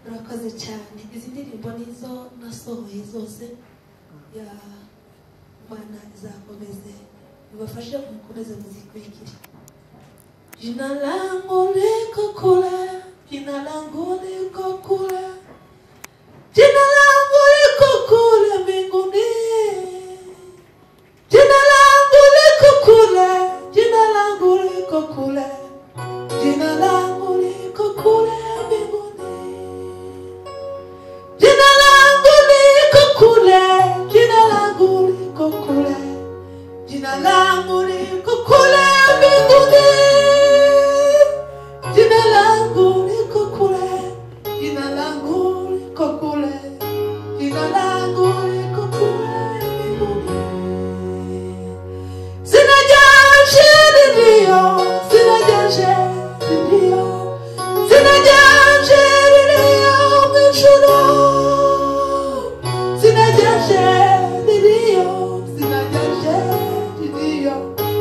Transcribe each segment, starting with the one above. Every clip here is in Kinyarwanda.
Murakoze cyane. Izi ndirimbo nizo nasohoye zose, ya Imana izakomeze ibafashe, mukomeze muzikurikire. Jina langu liko kule, jina langu liko kule, jina langu liko kule mbinguni. Jina langu liko kule, jina langu liko kule, jina langu liko kule mbinguni. Jina langu liko kule, jina langu liko kule, jina langu liko kule mbinguni. Jina langu liko kule, jina langu liko kule, jina langu liko kule mbinguni. Sina jasho lilio, sina jasho lilio, sina jasho lilio mwishoni. Sina jasho lilio, sina jasho lilio,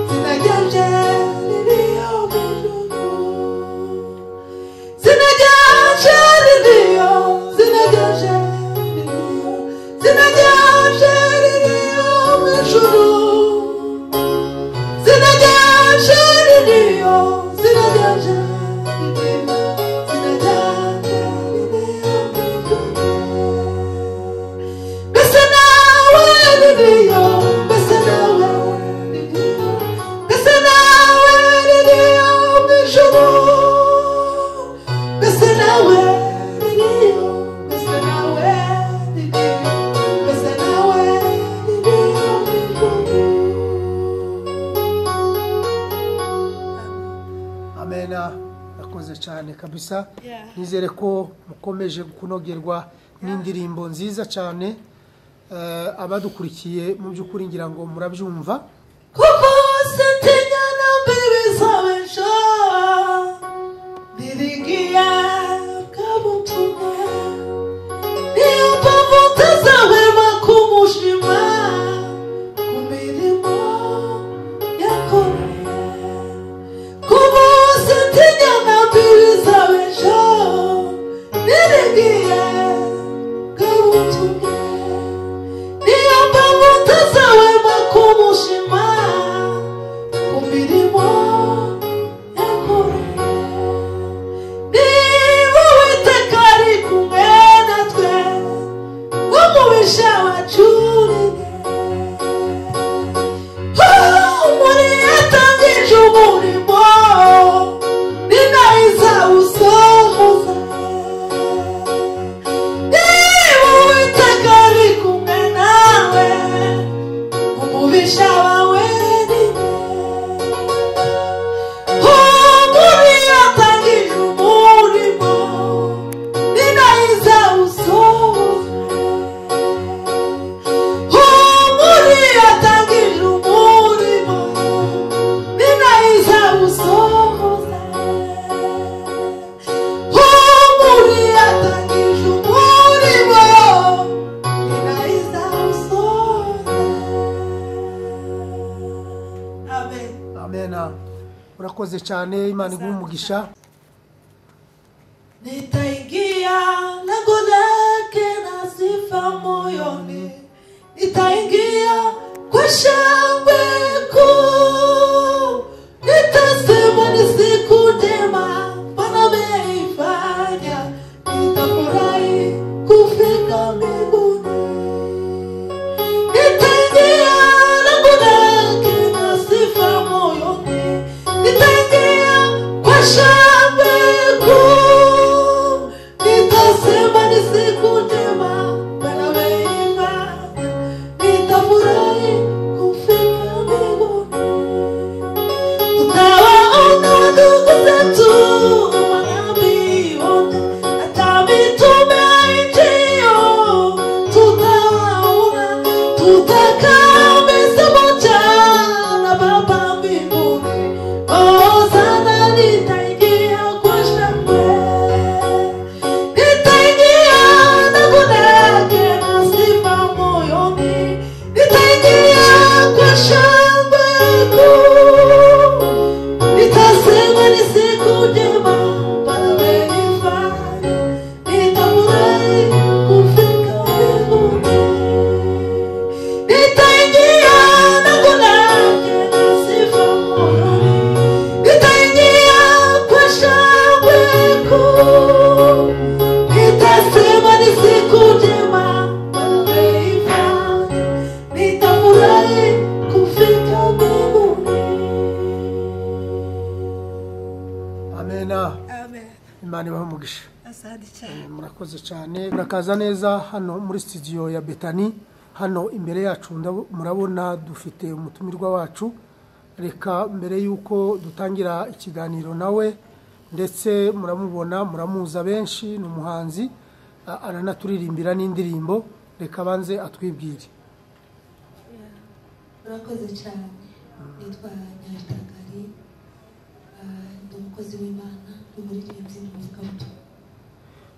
sina jasho lilio mwishoni. Sina jasho lilio, sina jasho lilio, sina jasho lilio mwishoni. Sina jasho lilio, sina jasho lilio, sina jasho lilio mwishoni. Mbese nawe lilio, mbese nawe lilio, mbese nawe lilio mwishoni. Mbese nawe lilio, mbese nawe lilio, mbese nawe lilio mwishoni. Amena. Nakoze cyane kabisa. Yeah. Nizere ko mukomeje kunogerwa n'indirimbo nziza cyane. Abadukurikiye mu by'ukuri ngira ngo murabyumva. Kuko sintinya na mbibi z'abejo, niringiye bw'ubutumwa. Niyo mpamvu ntazahwema kumushima ku mirimo yakoreye. Kuko sintinya na mbibi z'abejo, niringiye bw'ubutumwa. Niyo mpamvu ntazahwema kumushima ku mirimo yakoreye. Niba Uwiteka ari kumwe natwe, umubisha wacu ni nde? Muri yatangije umurimo, ni nawe izawusohoza. Niba Uwiteka ari kumwe nawe, umubisha wawe ni nde? Muri yatangije umurimo, ni nawe izawusohoza. Muri yatangije umurimo, ni nawe izawusohoza. Muri yatangije umurimo, ni nawe izawusohoza. Amen. Amena. Urakoze cyane, Imana iguhe umugisha. Nitaingia lango lake na sifa moyoni, nitaingia kwa shangwe kuu, nitasema ni siku njema Bwana ameifanya, nitafurahi kufika mbinguni. Nitaingia lango lake na sifa moyoni, nitaingia kwa shangwe Kandi cyane. Murakoze cyane, murakaza neza hano muri studio ya Betani. Hano imbere yacu murabona dufite umutumirwa wacu. Reka mbere y'uko dutangira ikiganiro nawe, ndetse muramubona, muramuza benshi, ni umuhanzi, aranaturirimbira n'indirimbo. Reka banze atwibwire. Murakoze cyane. Nitwa Nyabitakari, ndi umukozi w'Imana, ndi umuririmbyi n'umuvugabutumwa.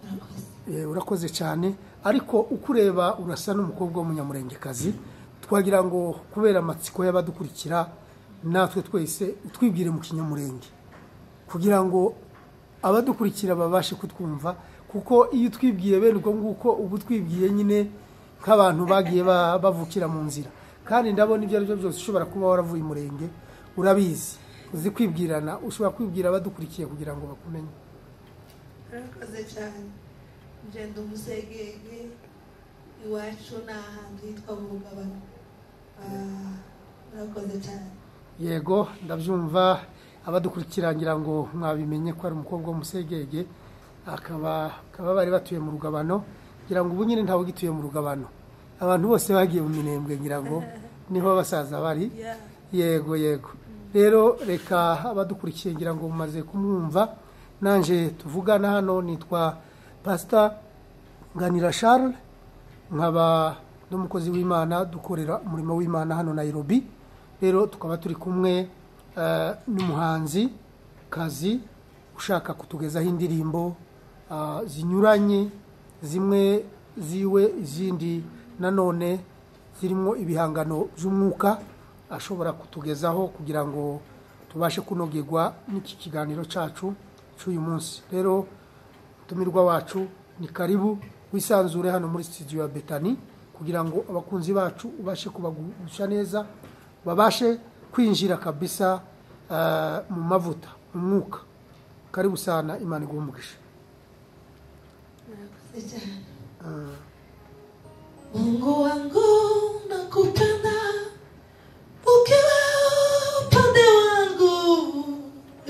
Murakoze. Urakoze cyane. Ariko ukureba urasa n'umukobwa w'umunyamurengekazi. Twagira ngo kubera amatsiko y'abadukurikira natwe twese utwibwire mu kinyamurenge kugira ngo abadukurikira babashe kutwumva, kuko iyo utwibwiye bene ubwo nguko uba utwibwiye nyine nk'abantu bagiye bavukira mu nzira. Kandi ndabona ibyo ari byo byose ushobora kuba waravuye umurenge, urabizi, uzi kwibwirana, ushobora kwibwira abadukurikiye kugira ngo bakumenye. Murakoze cyane. Ngenda umusegege, iwacu ni ahantu hitwa mu Rugabano. Murakoze cyane. Yego, ndabyumva. Abadukurikira ngira ngo mwabimenye ko ari umukobwa w'umusegege, akaba bari batuye mu Rugabano. Ngira ngo ubu nyine ntawe ugituye mu Rugabano, abantu bose bagiye mu Minembwe, ngira ngo niho abasaza bari. Yego yego. Rero reka abadukurikiye ngira ngo mumaze kumwumva. Nanje tuvugana hano nitwa Pastor Nganira Charles, nkaba n'umukozi w'Imana, dukorera umurimo w'Imana hano Nairobi. Rero tukaba turi kumwe n'umuhanzi kazi ushaka kutugezaho indirimbo zinyuranye, zimwe ziwe, izindi nanone zirimo ibihangano by'umwuka ashobora kutugezaho kugira ngo tubashe kunogerwa n'iki kiganiro cyacu cy'uyu munsi. Rero tumirwa wacu ni karibu, wisanzure hano muri studio ya Betani kugira ngo abakunzi bacu ubashe kubagusha neza, babashe kwinjira kabisa mu mavuta, mu mwuka. Karibu sana, Imana iguhe umugisha. Murakoze cyane. Mungu wangu nakupenda, ukiwa upande wangu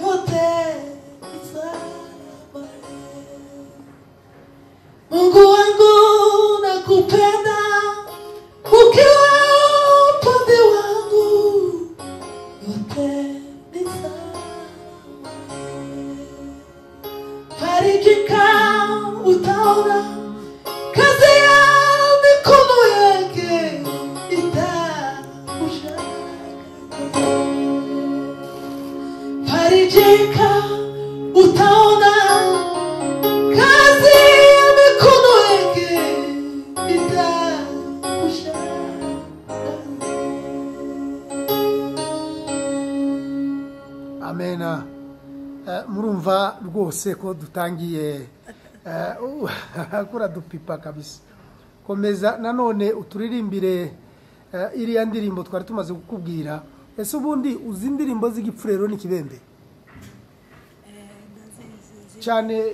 yote ni salama. Mungu wangu nakupenda, ukiwa upande wangu yote ni salama. Farijika utaona kazi ya mikono yake itakushangaza. Farijika utaona kazi ya mikono yake itakushangaza. Amena. Murumva rwose ko dutangiye kuradupipa kabisa. Komeza nanone uturirimbire iriya ndirimbo twari tumaze kukubwira. Ese ubundi uzi indirimbo z'igipfurero n'ikibembe? Cyane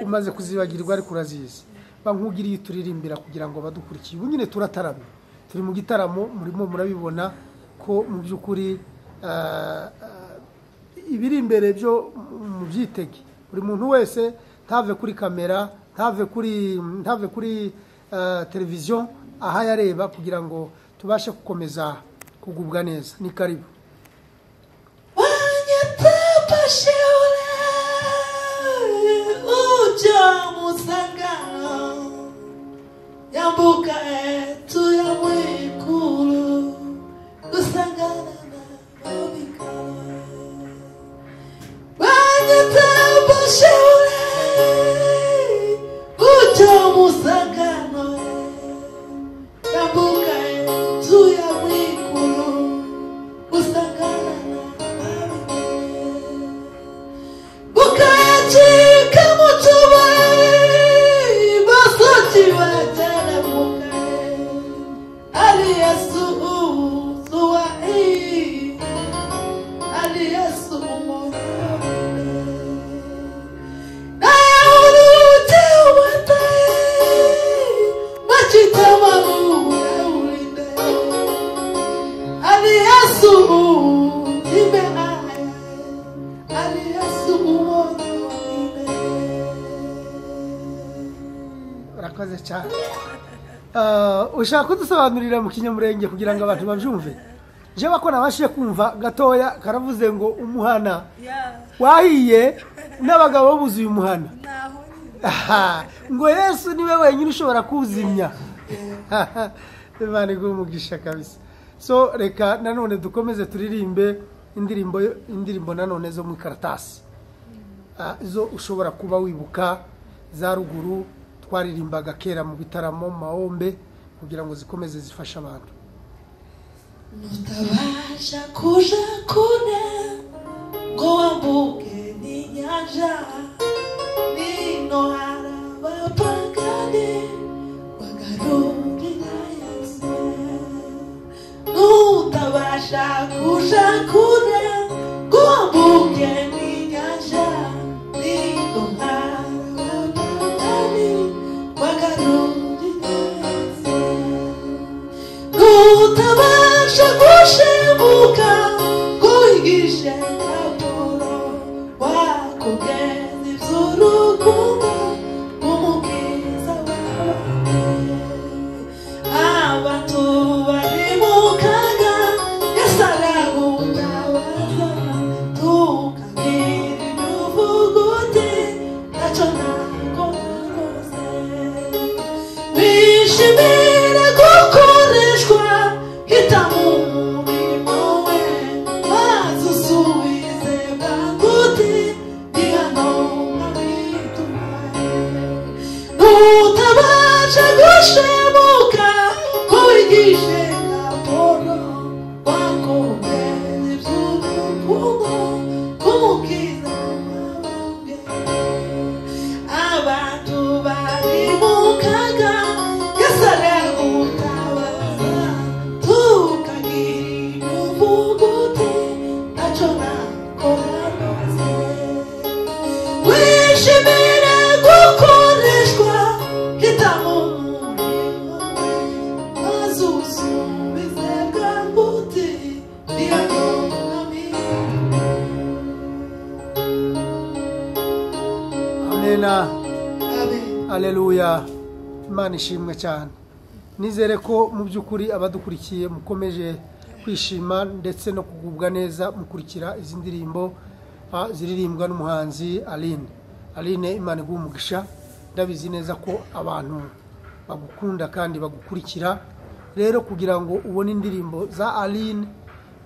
umaze kuzibagirwa ariko urazizi. Bankugiriye turirimbira kugira ngo badukurikiye. Ubu nyine turataramye, turi mu gitaramo, murimo murabibona ko mu by'ukuri ibiri imbere byo mu byitege. Buri muntu wese ntave kuri kamera, ntave kuri televiziyo aha yareba kugira ngo tubashe gukomeza kugubwa neza. Ni karibu. Yambuka etu ya mwikulu kusangana na mabikalo Wanyatapasheule uja musangano Yambuka etu ya mwikulu kusangana na mabikalo Bukachika mutuba basochi watana mukae Aliyesu suwai Aliyesu Urakoze cyane. Ushaka kudusobanurira mu Kinyamurenge kugira ngo abantu babyumve? Jewe ko nabashije kumva gatoya, karavuze ngo umuhana wahiye n'abagabo buzuye umuhana. Ngo Yesu niwe wenyine ushobora kuwuzimya. Imana iguhe umugisha kabisa. So reka nanone dukomeze turirimbe indirimbo nanone zo mu ikaratasi, izo ushobora kuba wibuka za ruguru twaririmbaga kera mu bitaramo mu mahombe, kugira ngo zikomeze zifashe abantu. Nutabasha kuja kure ngo wambuke n'inyanja, nino hari abapagani bagarurira Yesu. Nutabasha kuja kure ngo wambuke n'inyanja, nino hari abapagani bagarurira Yesu. Nutabasha gushibuka ngo wigishe Apolo, wakugeza iby'urukundo rw'Umukiza wawe. Abantu bari mu kaga, Yesu aragutabaza, tukabwira ibyo uvuga uti ntacyo nakora rwose. Wishimire gukoreshwa, hitamo umurimo we, maze usubize bwangu uti ndi hano nkabitumaye. Nutabasha gushibuka ngo wigishe Apolo, wakongera iby'urukundo rw'Umukiza wawe. Abantu bari mu kaga, Yesu aragutabaza, tukagira ibyo uvuga uti ntacyo nakora rwose. Wishimire gukoreshwa, hitamo umurimo we, maze usubize bwangu uti ndi hano nkabitumaye. Amena. Amen. Aleluya. Imana ishimwe cyane. Nizere ko mu by'ukuri abadukurikiye mukomeje kwishima ndetse no kugubwa neza mukurikira izi ndirimbo ziririmbwa n'umuhanzi Aline. Aline, Imana iguhe umugisha. Ndabizi neza ko abantu bagukunda kandi bagukurikira. Rero kugira ngo ubone indirimbo za Aline,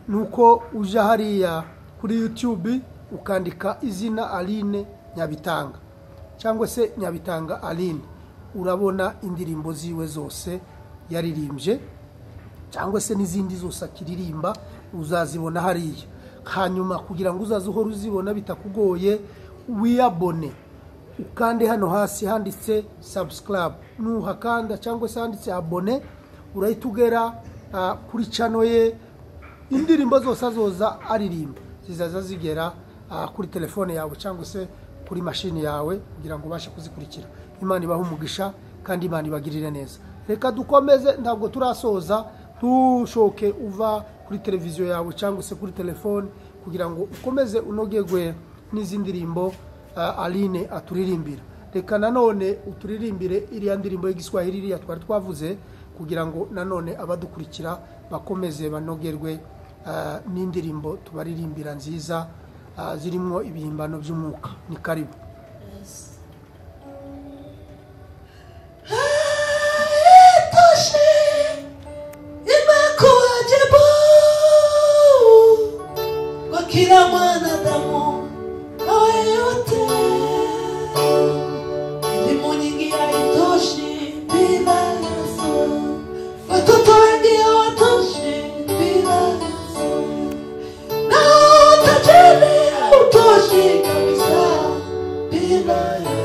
nuko uja hariya kuri YouTube ukandika izina Aline Nyabitanga cyangwa se Nyabitanga Aline, urabona indirimbo ziwe zose yaririmbye cyangwa se n'izindi zose akiririmba, uzazibona hariya. Hanyuma kugira ngo uzaze uhore uzibona bitakugoye, wiyabone, ukande hano hasi handitse subscribe. Nuhakanda cyangwa se handitse abone, urahita ugera kuri channel ye. Indirimbo zose azoza aririmba zizaza zigera kuri telefone yawe cyangwa se kuri mashini yawe, kugira ngo ubashe kuzikurikira. Imana ibahe umugisha kandi Imana ibagirire neza. Reka dukomeze, ntabwo turasoza. Ntushoke uva kuri televiziyo yawe cyangwa se kuri telefone, kugira ngo ukomeze unogerwe n'izi ndirimbo Aline aturirimbira. Reka nanone uturirimbire iriya ndirimbo y'Igiswahili iriya twari twavuze, kugira ngo nanone abadukurikira bakomeze banogerwe n'indirimbo tubaririmbira nziza, zirimo ibihimbano by'umwuka. Ni karibu. Haitoshi, imekuwa ajabu kwa kila mwanadamu awe yote. Elimu nyingi haitoshi bila Yesu, watoto wengi hawatoshi bila Yesu, na utajiri hautoshi kabisa bila Yesu.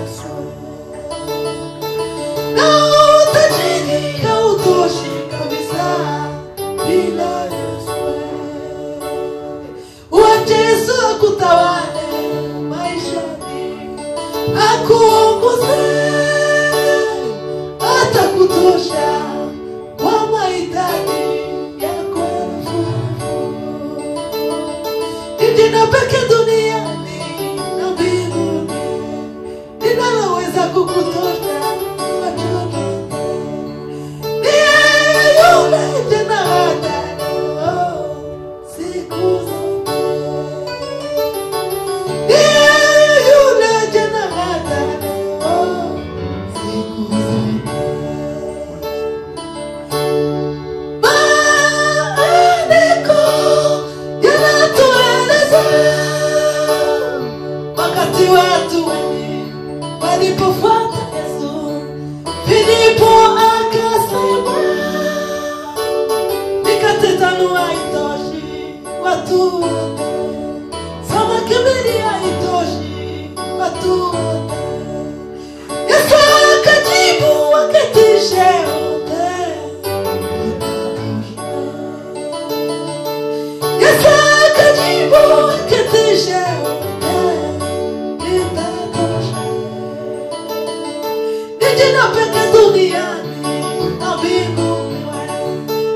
yote itatosha. Yesu akajibu, ketishe yote itatosha. Ni jina pekee duniani na mbinguni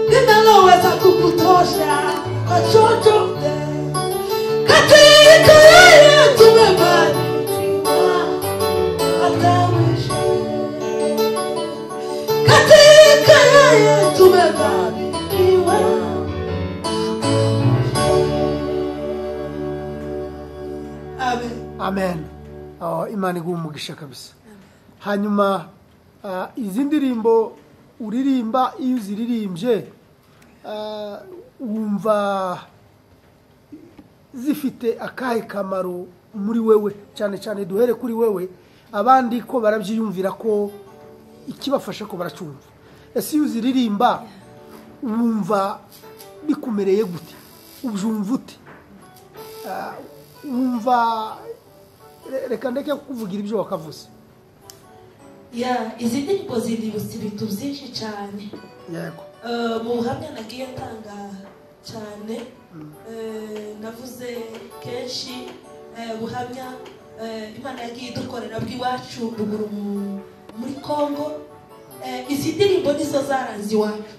linaloweza kukutosha kwa chochote. Katika yeye tumebarikiwa hata mwisho. Katika yeye tumebarikiwa. Amen. Amen. Imana iguhe umugisha kabisa. Hanyuma izi ndirimbo uririmba, iyo uziririmbye wumva zifite akahe kamaro muri wewe? Cyane cyane duhere kuri wewe, abandi ko barabyiyumvira ko ikibafasha ko baracumva. Ese iyo uziririmba wumva bikumereye gute? Ubyumva ute? Wumva reka ndeke kukuvugira ibyo wakavuze. Ya, izi ndirimbo zindibutsa ibintu byinshi cyane. Yego. Mu buhamya nagiye ntanga cyane, navuze kenshi buhamya Imana yagiye idukorera bw'iwacu ruguru muri Kongo. Izi ndirimbo nizo zaranze iwacu.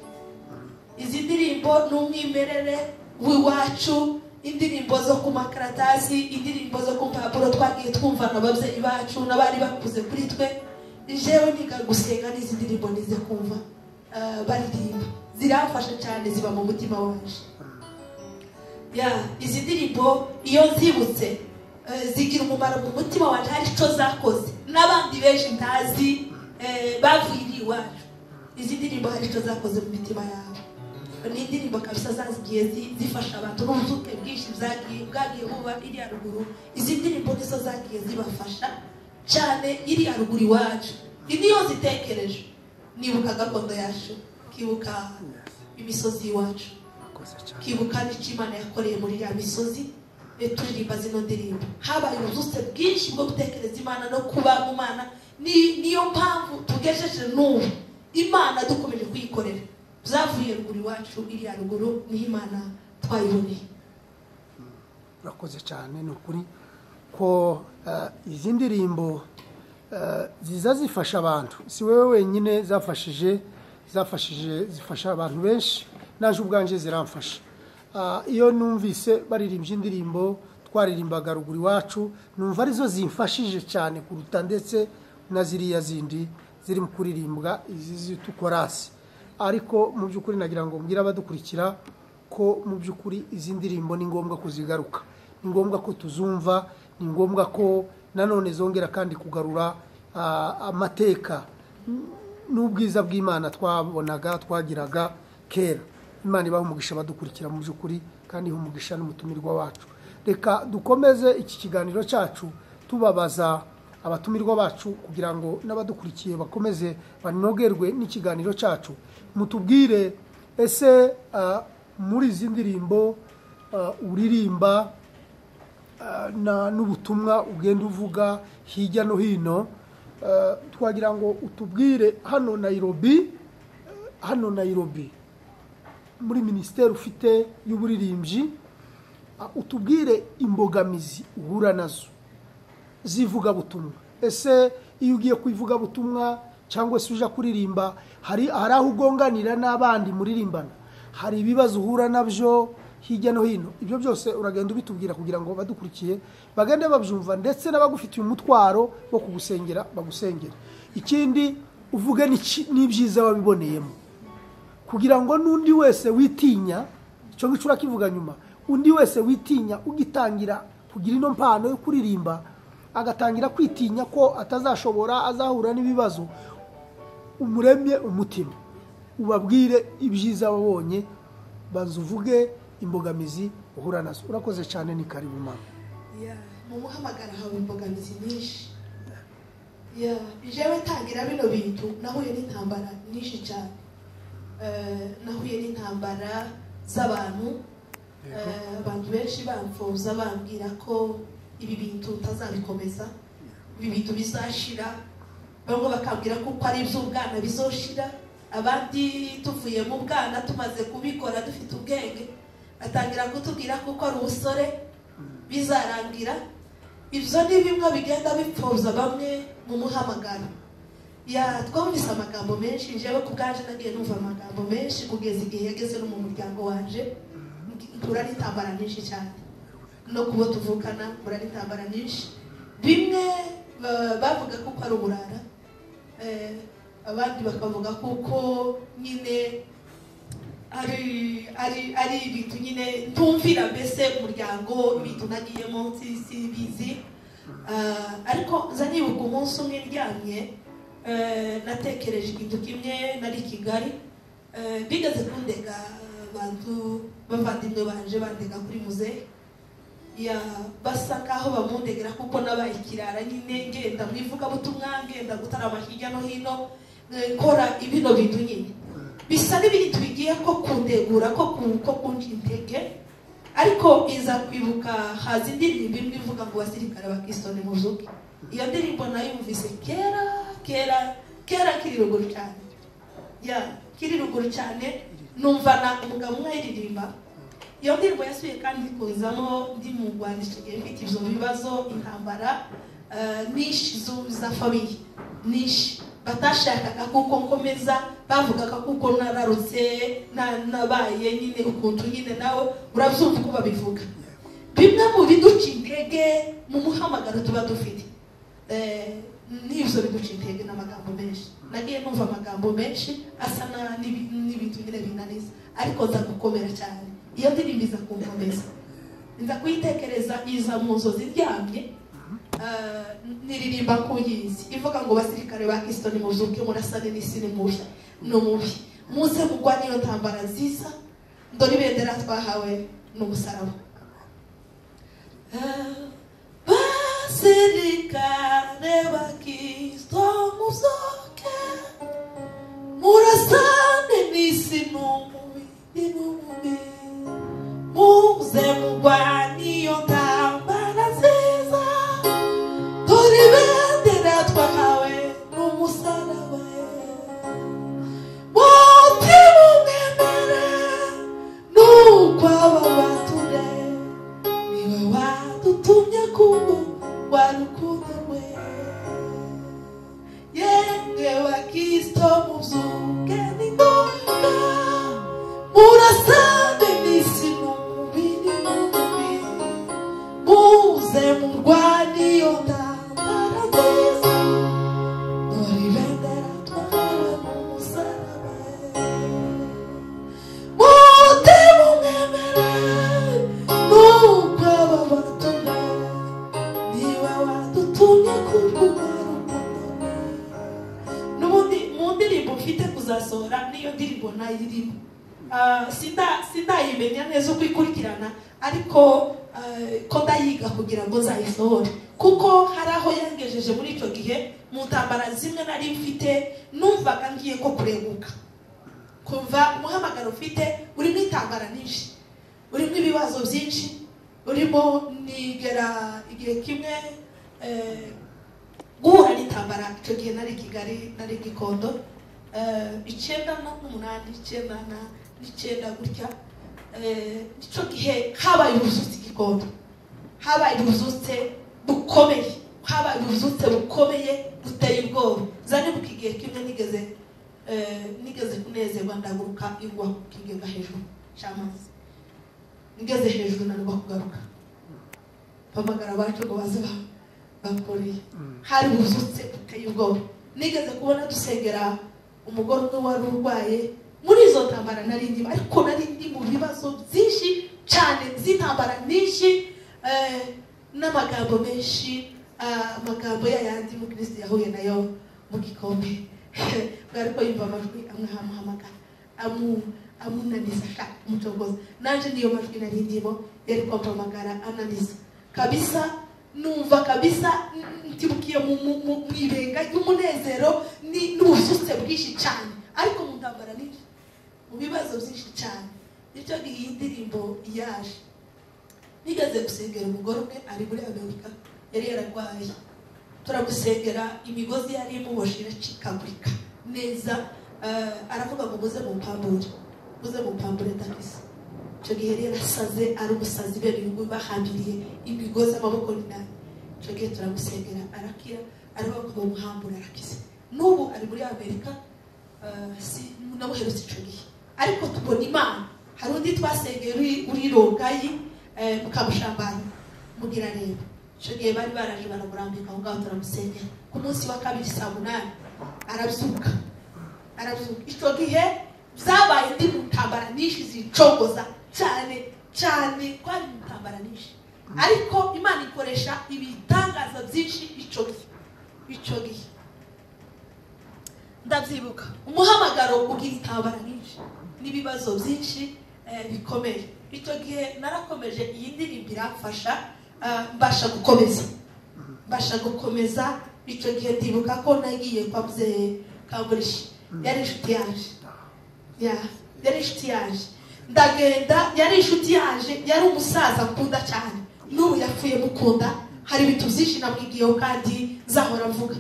Izi ndirimbo n'umwimerere w'iwacu, indirimbo zo ku makaratasi, indirimbo zo ku mpapuro twagiye twumva n'ababyeyi bacu n'abari bakuze kuri twe. Jewe niga gusenga n'izi ndirimbo nize kumva baririmba, ziramfasha cyane, ziba mu mutima wanje. Ya, izi ndirimbo iyo nzibutse zigira umumaro mu mutima wanje, hari icyo zakoze n'abandi benshi ntazi baviriye iwacu. Izi ndirimbo hari icyo zakoze mu mitima yabo. Ni indirimbo kabisa zagiye zifasha abantu n'ubuzuke bwinshi bwagiye buba iriya ruguru. Izi ndirimbo nizo zagiye zibafasha cyane iriya ruguru iwacu. Niyo zitekereje nibuka gakondo yacu, kibuka imisozi iwacu, kibuka n'icyo Imana yakoreye muri ya misozi. Turirimba zino ndirimbo, habaye ubuzuse bwinshi bwo gutekereza Imana no kuba mu Mana. Niyo mpamvu tugejeje n'ubu Imana dukomeje kuyikorera. Byavuye ruguru iwacu, iriya ruguru niho Imana twayiboneye. Urakoze cyane, ni ukuri ko izi ndirimbo ziza zifasha abantu. Si wewe wenyine zafashije, zifasha abantu benshi, naje ubwanje ziramfasha. Iyo numvise baririmbye indirimbo twaririmbaga ruguru iwacu, numva arizo zimfashije cyane kuruta ndetse na ziriya zindi ziri mu kuririmbwa izi zitukorasi. Ariko mu by'ukuri nagira ngo mbwire abadukurikira ko mu by'ukuri izi ndirimbo ni ngombwa kuzigaruka, ni ngombwa ko tuzumva, ni ngombwa ko nanone zongera kandi kugarura amateka n'ubwiza bw'Imana twabonaga twagiraga kera. Imana ibahe umugisha abadukurikira mu by'ukuri, kandi ihe umugisha n'umutumirwa wacu. Reka dukomeze iki kiganiro cyacu tubabaza abatumirwa bacu kugira ngo n'abadukurikiye bakomeze banogerwe n'ikiganiro cyacu. Mutubwire ese muri izi ndirimbo uririmba n'ubutumwa ugenda uvuga hirya no hino, twagira ngo utubwire hano Nairobi, hano Nairobi muri ministeri ufite y'uburirimbyi, utubwire imbogamizi uhura nazo zivuga butumwa. Ese iyo ugiye kwivuga butumwa cyangwa se uja kuririmba, hari aho ugonganira n'abandi muririmbana, hari ibibazo uhura nabyo hirya no hino? Ibyo byose uragenda ubitubwira kugira ngo badukurikiye bagende babyumva, ndetse n'abagufitiye umutwaro wo kugusengera bagusengera. Ikindi uvuge n'ibyiza wabiboneyemo, kugira ngo n'undi wese witinya, icyo ngicyo urakivuga nyuma, undi wese witinya ugitangira kugira ino mpano yo kuririmba agatangira kwitinya ko atazashobora, azahura n'ibibazo, umuremye umutima, ubabwire ibyiza wabonye, banza uvuge imbogamizi uhura nazo. Urakoze cyane, ni karibu mama. Mu muhamagara hawe imbogamizi nyinshi. Jewe tangira bino bintu nahuye n'intambara nyinshi cyane. Nahuye n'intambara z'abantu, abantu benshi bamfuza bambwira ko ibi bintu utazabikomeza, ibi bintu bizashira. Bamwe bakambwira ko ari iby'ubwana bizoshira, abandi tuvuye mu bwana tumaze kubikora dufite ubwenge batangira kutubwira kuko ari ubusore bizarangira. Ibyo ni bimwe bigenda bipfuza bamwe mu muhamagaro. Ya twumvise amagambo menshi, njyewe ku bwanje nagiye numva amagambo menshi kugeza igihe yageze no mu muryango wanje, mpura n'intambara nyinshi cyane, no kubo tuvukana mpura n'intambara nyinshi. Bimwe bavuga kuko ari uburara, abandi bakavuga kuko nyine ari ibintu nyine ntumvira mbese umuryango, ibintu nagiyemo sibizi. Ariko nza nibuka umunsi umwe ndyamye, natekereje ikintu kimwe. Nari Kigali, bigeze kundega abantu bavandimwe banje, bandega kuri muzehe, ya basa nkaho bamundegera kuko nabaye ikirara nyine, ngenda mu ivugabutumwa, ngenda gutarama hirya no hino, nkora ibino bintu nyine bisa n'ibintu bigiye ko kundegura ko kunca intege. Ariko iza kwibuka haza indirimbo imwe ivuga ngo basirikare ba Kristo nimuzuke. Iyo ndirimbo nayumvise kera kera kera kiri ruguru cyane, ya kiri ruguru cyane, numva na umugabo umwe ayiririmba. Iyo ndirimbo yasuye kandi kunzamo ndi mu Rwanda icyo gihe mfite ibyo bibazo, intambara nyinshi za famiye nyinshi batashakaga kuko nkomeza, bavugaga kuko nararutse nabaye nyine ukuntu nyine nawe urabyumva uko babivuga. Bimwe mu biduca intege mu muhamagaro tuba dufite, n'ibyo biduca intege n'amagambo menshi. Nagiye numva amagambo menshi asa n'ibintu nyine binaniza, ariko nza gukomera cyane. Iyo ndirimbo iza kunkomeza, nza kuyitekereza, iza mu nzozi ndyamye, niririmba kuyizi ivuga ngo basirikare ba Kristo nimuzuke, murasane n'isi ni mubi n'umubi, muze mugwa niyo ntambara nziza, dore ibendera twahawe n'umusaraba. Basirikare ba Kristo muzuke, murasane n'isi n'umubi n'umubi, muze mugwa niyo ntambara nziza, dore ibendera twahawe n'umusaraba. Mutima umwemere nuko aba bature, niwe wadutumye kubo rwa rukundo rwe. Yemwe wa Kristo muzuke ni ngombwa, murasane n'isi n'umubiri n'umubi, muze murwane iyo ntambara nziza, dore ibendera twahawe n'umusaraba. Mutima umwemere nuko aba bature, niwe wadutumye kurwa rukundo rwe. N'ubundi mu ndirimbo mfite kuzasohora niyo ndirimbo nayirimo, sindayimenya neza uko ikurikirana, ariko ko ndayiga kugira ngo nzayisohore, kuko hari aho yangejeje muri icyo gihe mu ntambara zimwe nari mfite, numvaga ngiye ko kureguka, kumva umuhamagaro ufite urimo intambara nyinshi, urimo ibibazo byinshi, urimo nigera igihe kimwe guhura n'intambara. Icyo gihe nari Kigali, nari Gikondo, 98 99 gutya. Icyo gihe habaye ubuzutse Gikondo, habaye ubuzutse bukomeye, habaye ubuzutse bukomeye buteye ubwoba. Zanibuka igihe kimwe nigeze kunezerwa, ndaguruka igwa ku kigega hejuru cy'amazi, ngeze hejuru nanirwa kugaruka, mpamagara abacu ngo baze bakoreye. Hari ubuzutse buteye ubwoba. Nigeze kubona dusengera umugore umwe wari urwaye muri izo ntambara nari ndimo, ariko nari ndi mu bibazo byinshi cyane by'intambara nyinshi, n'amagambo menshi, amagambo yayandi mu Kristo yahuye nayo mu gikombe. Bwari ko yumva amajwi amwe amuhamagara amunaniza ashaka kumucogoza. Nanje niyo majwi nari ndimo yari kumpamagara ananiza kabisa, numva kabisa ntibukiye mu ibenga ry'umunezero n'ubusutse bwinshi cyane, ariko mu ntambara nyinshi, mu bibazo byinshi cyane. Nicyo gihe iyi ndirimbo yaje. Nigeze gusengera umugore umwe ari muri Amerika, yari yararwaye, Turagusengera, imigozi yari imuboshye iracikagurika neza. Aravuga ngo muze mumpambure, muze mumpambure ndakize. Icyo gihe rero asaze, ari umusazi, bene uyu nguyu bahambiriye imigozi amaboko n'inani. Icyo gihe turagusengera arakira, aravuga ngo bamuhambure arakize. N'ubu ari muri Amerika, si namuherutse icyo gihe, ariko tubona Imana. Hari undi twasengeye uri Rongayi, Mukamushambani mugira reba, icyo gihe bari baraje baramurambika aho ngaho, turamusengera. Ku munsi wa kabiri saa 8 arabyuka, arabyuka. Icyo gihe byabaye ndi mu ntambara nyinshi zicogoza cyane cyane, twari mu ntambara nyinshi, ariko Imana ikoresha ibitangaza byinshi icyo gihe. Icyo gihe ndabyibuka, umuhamagaro ugira intambara nyinshi n'ibibazo byinshi bikomeye. Icyo gihe narakomeje, iyi ndirimbo iramfasha, mbasha gukomeza, mbasha gukomeza. Icyo gihe ndibuka ko nagiye kwa Mzee Kamburishi, yari inshuti yaje, yari inshuti yaje, ndagenda, yari inshuti yaje, yari umusaza nkunda cyane, n'ubu yapfuye mukunda. Hari ibintu byinshi namwigiyeho kandi nzahora mvuga.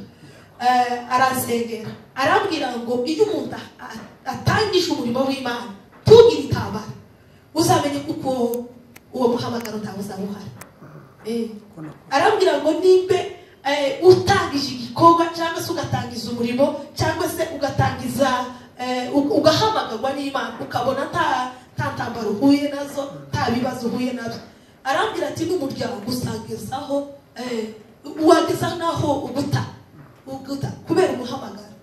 Aransengera, arambwira ngo iyo umuntu atangije umurimo w'Imana tugire intambara, uzamenye kuko uwo muhamagaro ntawe uzaba uhari. Arambwira ngo nimbe utangije igikorwa cyangwa se ugatangiza umurimo cyangwa se ugatangiza ugahamagarwa n'Imana, ukabona nta ntambara uhuye nazo, nta bibazo uhuye nabyo, arambwira ati n'umuryango usangezaho, wageza naho uguta kubera umuhamagaro.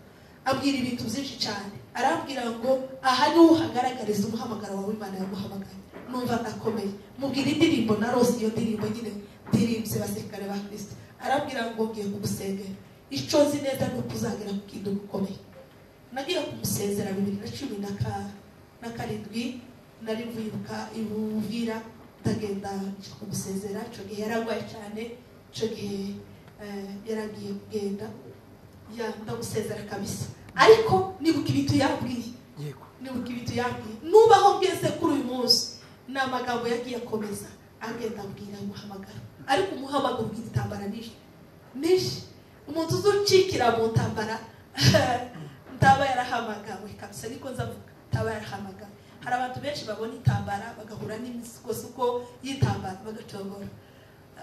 Abwira ibintu byinshi cyane, arambwira ngo aha niho uhagaragariza umuhamagaro wawe Imana yaguhamagaye. Numva ndakomeye, mubwira indirimbo narose, iyo ndirimbo nyine ndirimbye basirikare ba Kristo. Arambwira ngo ngiye kugusengera, icyo nzi neza ni uko uzagera ku kintu gikomeye. Nagiye kumusezera 2017, nari mvuyibuka ibuvira, ndagenda nja kumusezera. Icyo gihe yararwaye cyane, icyo gihe yaragiye kugenda, ndamusezera kabisa. Ariko nibuka ibintu yambwiye, nibuka ibintu yambwiye, nubaho ngeze kuri uyu munsi ni amagambo yagiye akomeza agenda ambwira umuhamagaro. Ariko umuhamagaro ugira intambara nyinshi nyinshi, umuntu uzucikira mu ntambara ntaba yarahamagawe kabisa, niko nzavuga, ntaba yarahamagawe. Hari abantu benshi babona intambara bagahura n'imisukosuko y'intambara bagacogora,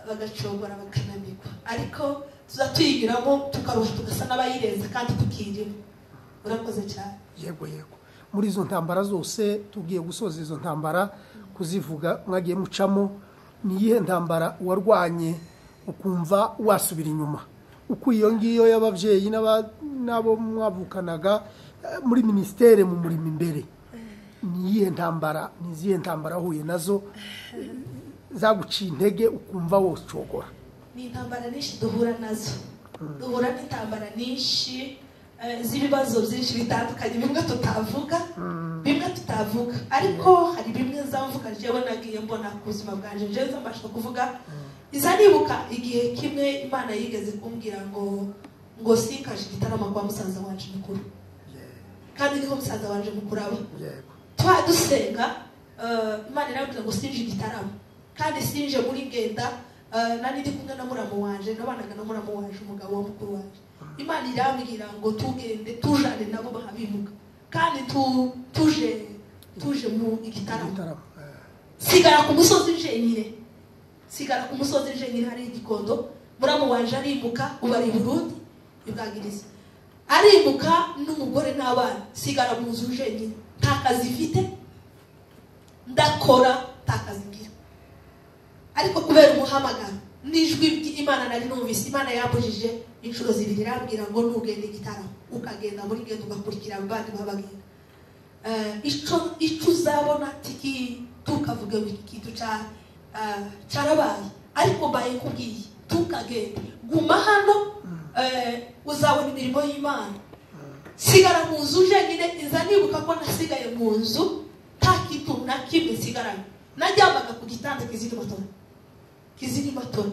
bagacogora, bakananirwa, ariko tuza tuyigiramo tukaruha, tugasa n'abayirenza kandi tukirimo. Urakoze cyane. Yego yego. Muri izo ntambara zose tugiye gusoza izo ntambara kuzivuga mwagiye mucamo, ni iyihe ntambara warwanye ukumva wasubira inyuma? Uko iyo ngiyo y'ababyeyi n'abo mwavukanaga muri ministere mu murimo imbere, ni iyihe ntambara, ni izihe ntambara wahuye nazo zaguciye intege ukumva wocogora? Ni intambara nyinshi duhura nazo, duhura n'intambara nyinshi z'ibibazo byinshi bitandukanye, bimwe tutavuga, bimwe tutavuga, ariko hari bimwe nzavuga jewe nagiye mbona ku buzima bwanje, jewe nzabasha kuvuga. Iza nibuka igihe kimwe Imana yigeze kumbwira ngo sinkaje igitaramo kwa musaza wanje mukuru, kandi niho musaza wanje mukuru aba. Twa dusenga, Imana irambwira ngo sinje igitaramo, kandi sinje muri ngenda, nani ndi kumwe na muramu wanje, nabanaga na muramu wanje, umugabo wa mukuru wanje. Imana irambwira ngo tugende tujane nabo bahabimuka, kandi tuje mu igitaramo. Sigara ku musozi jenyine, sigara ku musozi jenyine, hari igikondo. Muramu wanje arimuka, ubu ari i Burundi ibwagiriza, arimuka n'umugore n'abana, sigara mu nzu jenyine, nta kazi mfite, ndakora nta kazi ngira. Ariko kubera umuhamagaro n'ijwi ry'Imana nari numvise, Imana yambujije inshuro zibiri, irambwira ngo ntugende igitaramo, ukagenda muri ngendo ugakurikira abandi babagenda. Icyo uzabona tukavuga ngo iki kintu cyarabaye, ariko mbaye nkubwiye tukagenda, guma hano, uzabona imirimo y'Imana. Sigara mu nzu jenyine. Iza nibuka ko nasigaye mu nzu nta kintu na kimwe nsigaranye, najyamaga ku gitanda kiziri matora, kiziri matora,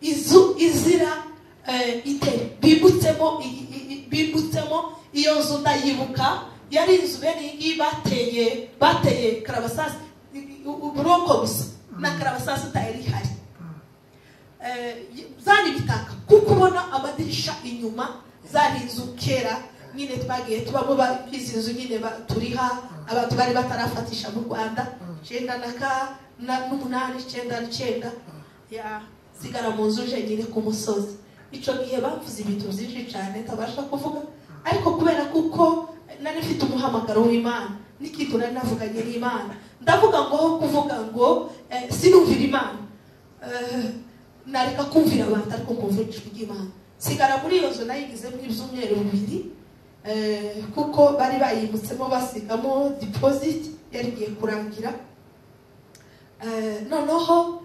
izu izira itere bibutsemo, bibutsemo. Iyo nzu ndayibuka, yari inzu bene iyi ngiyi bateye karabasasi, uburoko gusa na karabasasi itari ihari. Zari ibitaka, kuko ubona amadirisha inyuma, zari inzu kera nyine twagiye tubamo, izi nzu nyine turiha abantu bari batarafatisha mu Rwanda 98, 99. Ya sigara mu nzu nyine ku musozi. Icyo gihe bavuze ibintu byinshi cyane ntabasha kuvuga, ariko kubera kuko nari mfite umuhamagaro w'Imana n'ikintu nari navuganye n'Imana, ndavuga ngo aho kuvuga ngo sinumvira Imana, nareka kumvira abantu ariko kumvira ijwi ry'Imana. Sigara muri iyo nzu nayigizemo ibyumweru 2, kuko bari bayimutsemo basigamo deposit yari igiye kurangira. Noneho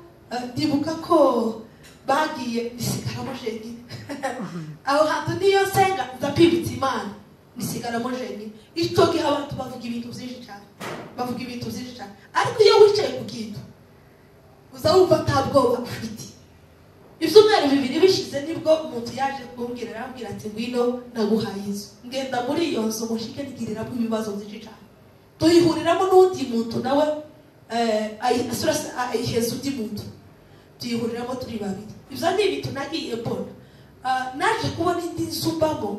ndibuka ko bagiye nisigaramo jenyine. Aho hantu niyo nsenga ndapibitse Imana, nisigaramo jenyine. Icyo gihe abantu bavuga ibintu byinshi cyane, bavuga ibintu byinshi cyane, ariko iyo wicaye ku kintu uza wumva nta bwoba ufite. Ibyumweru 2 bishize nibwo umuntu yaje kumbwira, arambwira ati ngwino naguhaye inzu. Ngenda muri iyo nzu mushike ngiriramo ibibazo byinshi cyane, tuyihuriramo n'undi muntu nawe ayiheza undi muntu, tuyihuriramo turi babiri. Ibyo ni ibintu nagiye mbona. Naje kubona indi nzu mbamo,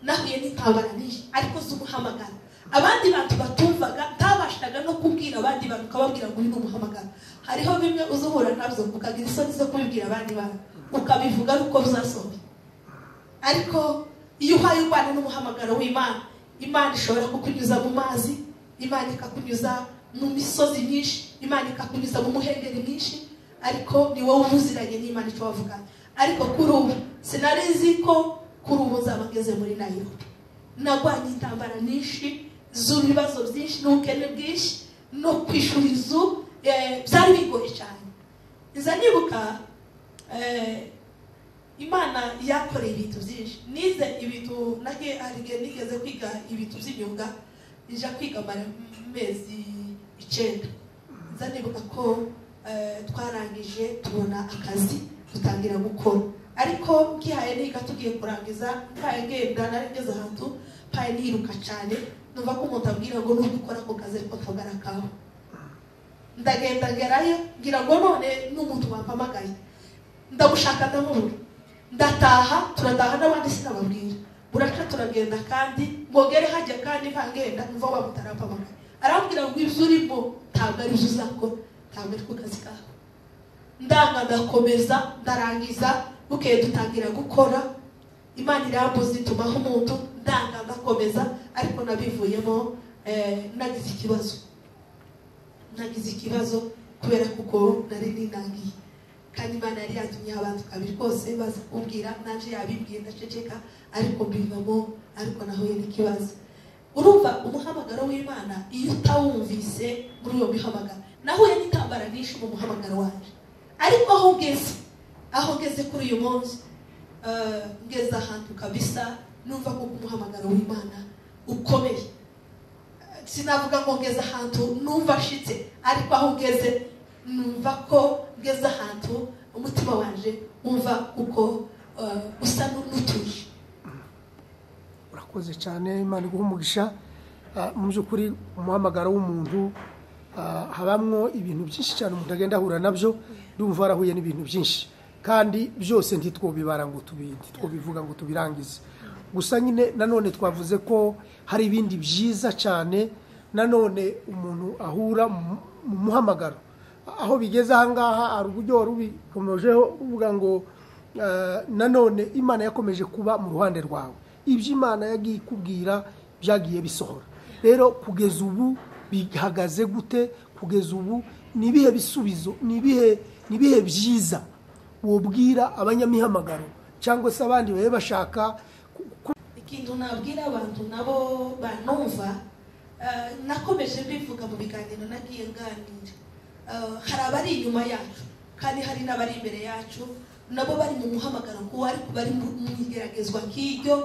nahuye n'intambara nyinshi ariko z'umuhamagaro. Abandi bantu batumvaga, ntabashaga no kubwira abandi bantu, ukababwira ngo uyu ni umuhamagaro. Hariho bimwe uzuhura nabyo ukagira isoni zo kubibwira abandi bantu, ukabivuga ari uko bizasohoye. Ariko iyo uhaye urwana n'umuhamagaro w'Imana, Imana ishobora kukunyuza mu mazi, Imana ikakunyuza mu misozi myinshi, Imana ikakunyuza mu muhengeri mwinshi, ariko ni wowe ubuziranye n'Imana icyo wavuga. Ariko kuri ubu sinari nzi ko kuri ubu nzaba ngeze muri Nairobi. Nagwanye intambara nyinshi z'ibibazo byinshi n'ubukene bwinshi no kwishura inzu, byari bigoye cyane. Nza nibuka Imana yakoreye ibintu byinshi. Nize ibintu nigeze kwiga ibintu by'imyuga, nja kwiga amezi 9. Nza nibuka ko twarangije tubona akazi dutangira gukora, ariko nkihaye niga tugiye kurangiza mpaye ngenda nari ngeze ahantu mpaye niruka cyane, numva ko umuntu abwira ngo nubwo ukora ako kazi ariko ntagarakaho. Ndagenda ngerayo ngira ngo none n'umuntu wampamagaye, ndamushaka ndamubura, ndataha, turataha n'abandi sinababwira, buraca turagenda kandi ngongere hajya kandi mpangenda numva wa mutarampamagaye, arambwira ngo ibyo urimo ntabwo ari byo uzakora, ntabwo ari ku kazi kawe. Ndanga ndakomeza ndarangiza, bukeye dutangira gukora, Imana irambuza itumaho umuntu, ndanga ndakomeza, ariko nabivuyemo nagize ikibazo, nagize ikibazo kubera kuko nari ninangiye. Kandi Imana yari yatumye abantu kabiri kose baza kumbwira, nanje yabibwiye ndaceceka, ariko mbivamo, ariko nahuye n'ikibazo. Urumva umuhamagaro w'Imana iyo utawumvise muri uyo mihamagaro, nahuye n'intambara nyinshi mu muhamagaro wanje. Ariko aho ngeze kuri uyu munsi, ngeze ahantu kabisa numva ko umuhamagaro w'Imana ukomeye. Sinavuga ngo ngeze ahantu numva nshitse, ariko aho ngeze numva ko ngeze ahantu umutima wanje wumva uko usa n'utuje. Urakoze cyane, Imana iguhe umugisha. Mu by'ukuri umuhamagaro w'umuntu habamwo ibintu byinshi cyane umuntu agenda ahura nabyo, ndumva warahuye n'ibintu byinshi kandi byose ntitwobibara ngo ntitwobivuga ngo tubirangize. Gusa nyine nanone twavuze ko hari ibindi byiza cyane nanone umuntu ahura mu muhamagaro. Aho bigeze aha ngaha hari uburyo wari ubikomojeho uvuga ngo nanone Imana yakomeje kuba mu ruhande rwawe, ibyo Imana yagiye ikubwira byagiye bisohora. Rero kugeza ubu bihagaze gute? Kugeza ubu ni ibihe bisubizo, ni ibihe byiza wobwira abanyamihamagaro cyangwa se abandi babe bashaka? Ikintu nabwira abantu nabo banumva, nakomeje mbivuga mu biganiro nagiye nganira, hari abari inyuma yacu kandi hari n'abari imbere yacu, nabo bari mu muhamagaro kuko ariko bari mu igeragezwa nk'iryo,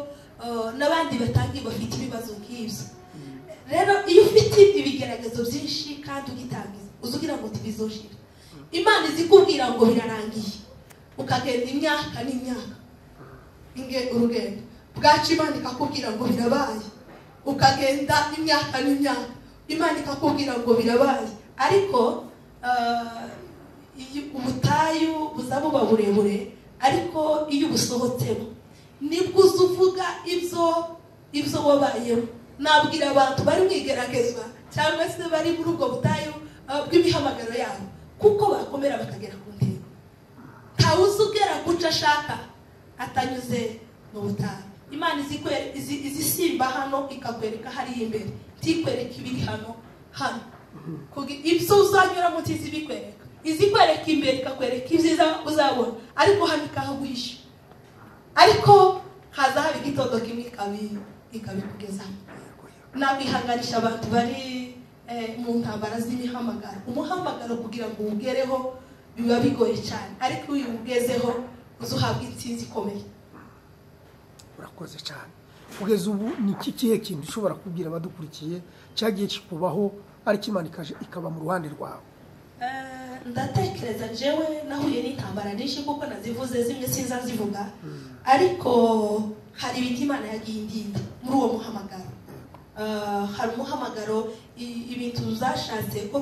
n'abandi batangiye bafite ibibazo nk'ibyo. Rero iyo ufite ibigeragezo byinshi kandi ugitangiza uzugira ngo tibizoshira, Imana izikubwira ngo birarangiye, ukagenda imyaka n'imyaka urugendo bwacu, Imana ikakubwira ngo birabaye, ukagenda imyaka n'imyaka, Imana ikakubwira ngo birabaye. Ariko Ubutayu buza buba burebure, ariko iyo ubusohotsemo nibwo uza uvuga ibyo wabayemo. Nabwira abantu bari mu igeragezwa cyangwa se bari muri ubwo butayu bw'imihamagaro yabo, kuko bakomera bakagera ku ntego. Ntawe uzi ugera ku cyo ashaka atanyuze mu butayu. Imana izisimba hano ikakwereka hariya imbere, ntikwereka ibiri hano. Ibyo uzanyuramo ntizibikwereka, izikwereka imbere ikakwereka ibyiza uzabona, ariko hano ikahaguhisha. Ariko haza haba igitondo kimwe ikabikugezaho. Nakwihanganisha abantu bari mu ntambara z'imihamagaro. Umuhamagaro kugira ngo uwugereho biba bigoye cyane, ariko iyo uwugezeho uzuhabwa intsinzi ikomeye. Urakoze cyane. Kugeza ubu ni iki kihe kintu ushobora kubwira abadukurikiye cyagiye kikubaho ariko Imana ikaba mu ruhande rwawe? Ndatekereza jewe nahuye n'intambara nyinshi, kuko nazivuze zimwe sinzazivuga, ariko hari ibintu Imana yagiye indinda muri uwo muhamagaro. Hari umuhamagaro, ibintu zashatse ko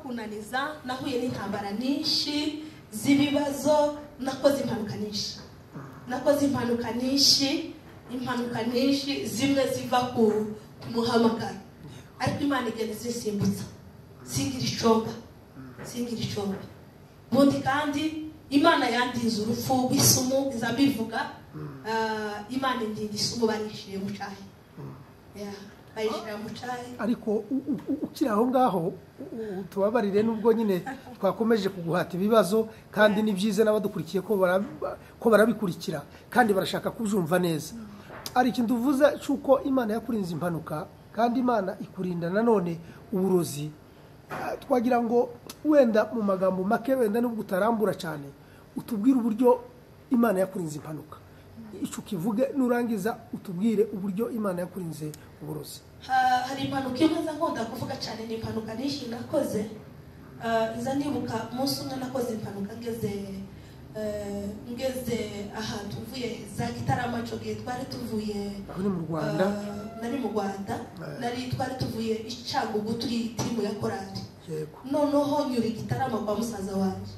kunaniza. Nahuye n'intambara nyinshi z'ibibazo, nakoze impanuka nyinshi, impanuka nyinshi zimwe ziva ku muhamagaro, ariko Imana igenda izisimbutsa, singira icoga. Ubundi kandi Imana yandinze urupfu rw'isumu, iza mbivuga. Imana indinda isumu barishiriye mu cyayi. Bayishyira mu cyayi. Ariko ukiri aho ngaho, tubabarire nubwo nyine twakomeje kuguhata ibibazo, kandi ni byiza n'abadukurikiye ko barabikurikira kandi barashaka kubyumva neza. Ari ikintu uvuze cy'uko Imana yakurinze impanuka, kandi Imana ikurinda nanone uburozi. Twagira ngo wenda mu magambo make, wenda nubwo utarambura cyane, utubwire uburyo Imana yakurinze impanuka. Icyo ukivuge, nurangiza utubwire uburyo Imana yakurinze uburozi. Hari impanuka imwe nza nkunda kuvuga cyane, ni impanuka nyinshi nakoze. Nza nibuka umunsi umwe nakoze impanuka ngeze ahantu mvuye za Gitarama. Ico gihe twari tuvuye mu Rwanda, nari mu Rwanda, nari twari tuvuye i Cyangugu turi timu ya korali. Noneho nyura Gitarama kwa musaza wanjye,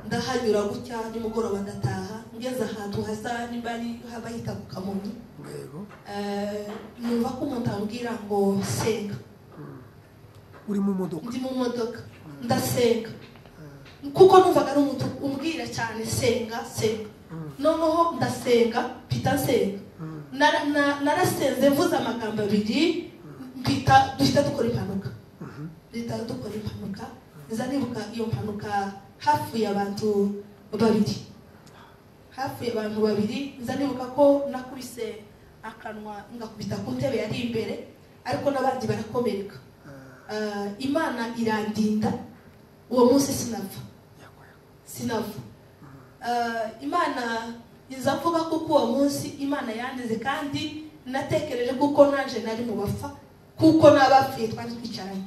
ndahanyura gutya nimugoroba ndataha, ngeze ahantu hasa nimba ari bahita ku Kamonyi. Numva ko umuntu ambwira ngo senga. Uri mu modoka? Ndi mu modoka, ndasenga, kuko numvaga ari umuntu umbwira cyane senga senga. Noneho ndasenga, mpita nsenga. Narasenze mvuze amagambo abiri, mpita duhita dukora impanuka. Nza nibuka iyo mpanuka hafi y'abantu babiri. Nza nibuka ko nakubise akanwa ngakubita ku ntebe yari imbere, ariko n'abandi barakomereka. Imana irandinda uwo munsi sinapfa. Imana iza mvuga kuko uwo munsi Imana yandize, kandi natekereje kuko naje nari mu bapfa, kuko n'abapfuye twari twicaranye.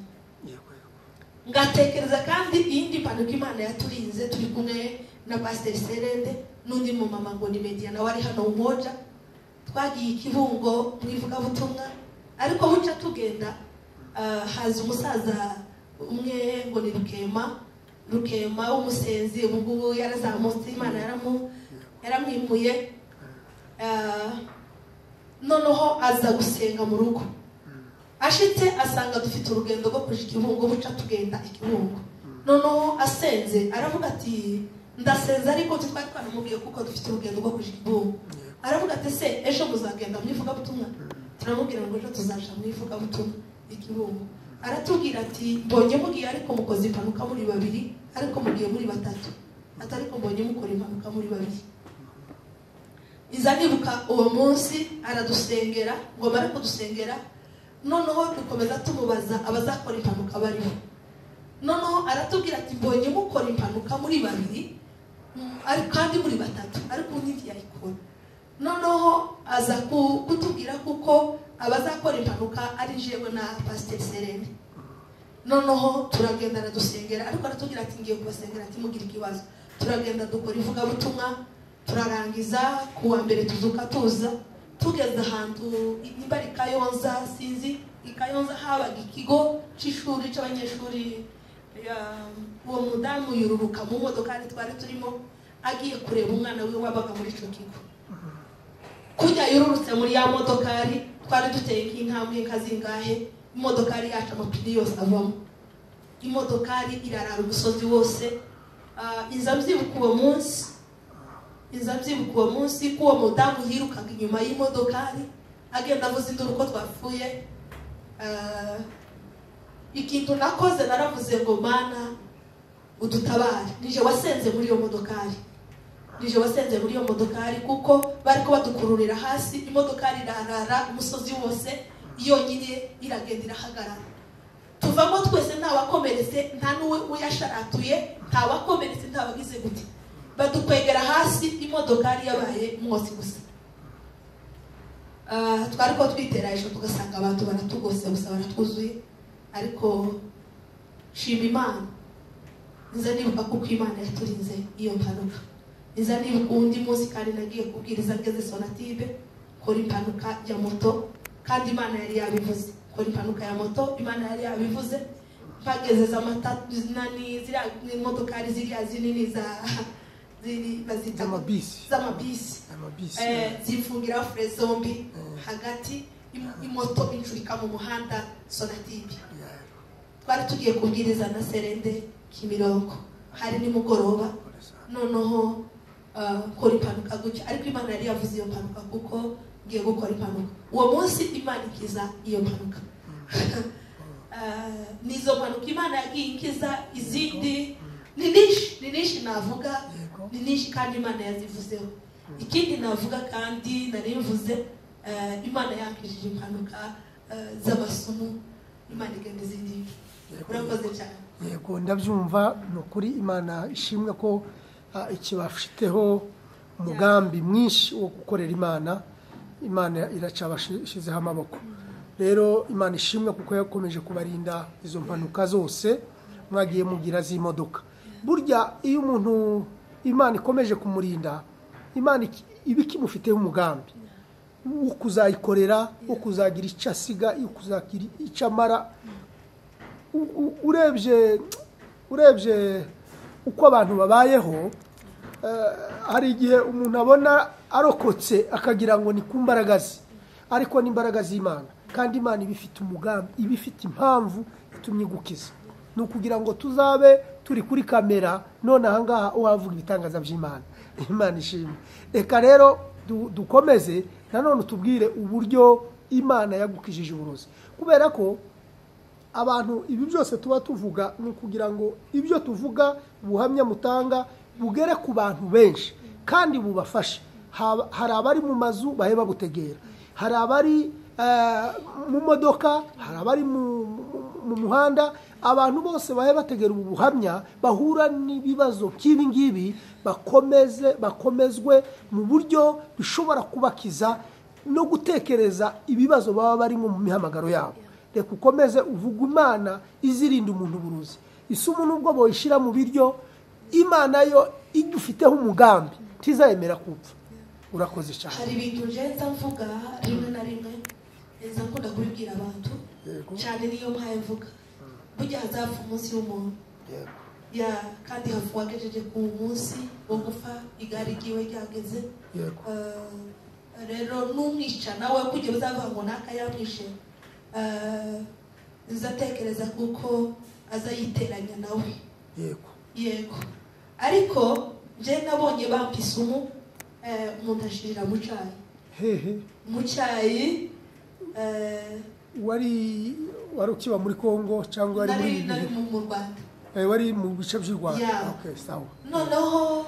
Ngatekereza kandi iyindi mpanuka Imana yaturinze, turi kumwe na Pastor Serende n'undi mu mama ngo ni Media, nawe ari hano Umoja. Twagiye i Kibungo mu ivugabutumwa, ariko buca tugenda haza umusaza umwe ngo ni Rukema w'umusenzi, ubu ngubu yarazamutse, Imana yaramwimuye. Noneho aza gusenga mu rugo, ashitse asanga dufite urugendo rwo kuja i Kibungo, buca tugenda i Kibungo. Noneho asenze aravuga ati ndasenze, ariko twari twanamubwiye kuko dufite urugendo rwo kuja i Kibungo. Aravuga ati se ejo muzagenda mu ivugabutumwa? Turamubwira ngo ejo tuzaja mu ivugabutumwa i Kibungo. Aratubwira ati mbonye mugiye, ariko mukoze impanuka muri babiri, ariko mugiye muri batatu. Ati ariko mbonye mukora impanuka muri babiri. Iza nibuka uwo munsi aradusengera, ngo bari kudusengera. Noneho dukomeza tumubaza abazakora impanuka bariho. Noneho aratubwira ati mbonye mukora impanuka muri babiri, ariko kandi muri batatu, ariko undi ntiyayikora. Noneho aza kutubwira kuko abazakora impanuka ari jewe na Pastor Serene. Noneho turagenda aradusengera, ariko aratubwira ati ngiye kubasengera, ati mugira ikibazo. Turagenda dukora ivugabutumwa, turarangiza kuwa mbere tuzuka tuza tugeze ahantu nimba ari Kayonza, sinzi, i Kayonza habaga ikigo c'ishuri c'abanyeshuri Uwo mudamu yururuka mu modokari twari turimo agiye kureba umwana we wabaga muri icyo kigo. Kujya yururutse muri ya modokari twari duteye nk'intambwe nka zingahe, imodokari yacu amapine yose avamo, imodokari irarara umusozi wose. Inza mbyibuka uwo munsi, inza mbyibuka uwo munsi ko uwo mudamu yirukaga inyuma y'imodokari agenda avuza induru ko twapfuye. Ikintu nakoze naravuze ngo Mana udutabare. Nije wasenze muri iyo modokari, nije wasenze muri iyo modokari, kuko bari ko badukururira hasi, imodokari irarara umusozi wose yonyine iragenda irahagarara. Tuvamo twese, nta wakomeretse, nta n'uwe uyasharatuye, nta wakomeretse, nta wagize gute, badukwegera hasi, imodokari yabaye umwotsi gusa. Twari ko twitera ejo tugasanga abantu baratugose gusa, baratwuzuye. Ariko shima Imana, nza nibuka kuko Imana yaturinze iyo mpanuka. Nza nibuka undi munsi kandi nagiye kubwiriza ngeze Sonatibe, kora impanuka ya moto, kandi Imana yari yabivuze. Kora impanuka ya moto, Imana yari yabivuze. Mpageze z'amata nani ziriya modokari ziriya zinini za ziri bazita Z'amabisi. Z'amabisi. Amabisi. Zifungira fure zombi hagati, imoto incurika mu muhanda Sonatibe. Twari tugiye kubwiriza na Serende Kimironko, hari nimugoroba. Noneho kora impanuka gutya, ariko Imana yari yavuze iyo mpanuka kuko ngiye gukora impanuka uwo munsi. Imana ikiza iyo mpanuka. Nizo mpanuka Imana yagiye ikiza, izindi ni nyinshi, ni nyinshi navuga, ni nyinshi kandi Imana yazivuzeho. Ikindi navuga kandi nari mvuze, Imana yankijije impanuka z'amasumu, Imana igenda izindi. Urakoze cyane. Yego, ndabyumva. Ni ukuri Imana ishimwe ko ikibafiteho umugambi mwinshi wo gukorera Imana. Imana iracabashizeho amaboko. Rero Imana ishimwe kuko yakomeje kubarinda izo mpanuka zose mwagiye mugira z'imodoka. Burya iyo umuntu Imana ikomeje kumurinda, Imana iba ikimufiteho umugambi wo kuzayikorera, wo kuzagira icyo asiga, wo kuzagira icyo amara. Urebye uko abantu babayeho, hari igihe umuntu abona arokotse akagira ngo ni ku mbaraga ze, ariko ni imbaraga z'Imana. Kandi Imana iba ifite umugambi, iba ifite impamvu itumye igukiza. Ni ukugira ngo tuzabe turi kuri kamera none aha ngaha wavuga ibitangaza by'Imana. Imana ishimwe. Reka rero dukomeze nanone utubwire uburyo Imana yagukijije uburozi, kubera ko abantu ibi byose tuba tuvuga ni ukugira ngo ibyo tuvuga, ubuhamya mutanga bugere ku bantu benshi kandi bubafashe. Hari abari mu mazu bahe babutegera, hari abari mu modoka, hari abari mu muhanda. Abantu bose bahe bategera ubu buhamya, bahura n'ibibazo nk'ibi ngibi, bakomeze bakomezwe mu buryo bishobora kubakiza no gutekereza ibibazo baba barimo mu mihamagaro yabo. Reka ukomeze uvuge Imana izirinda umuntu uburozi. Isumu nubwo boyishyira mu biryo, Imana yo igufiteho umugambi ntizayemera kupfa. Urakoze cyane. Hari ibintu ngenza mvuga rimwe na rimwe, nza nkunda kubibwira abantu cyane, niyo mpaye mvuga burya hazapfa umunsi w'umuntu. Ya, kandi hafu wagejeje ku munsi wo gupfa, igare ryiwe ryageze. Rero n'umwica nawe kugira uzavuga ngo naka yamwishe, nzatekereza kuko azayiteranya nawe. Yego, ariko nje nabonye bampa isumu, umuntu ashirira mu cyayi. Hehe? Mu cyayi. Wari ukiba muri Kongo cyangwa wari muri Nari mu Rwanda. Wari mu bice by'u Rwanda. Yeah. Okay, sawa. Noneho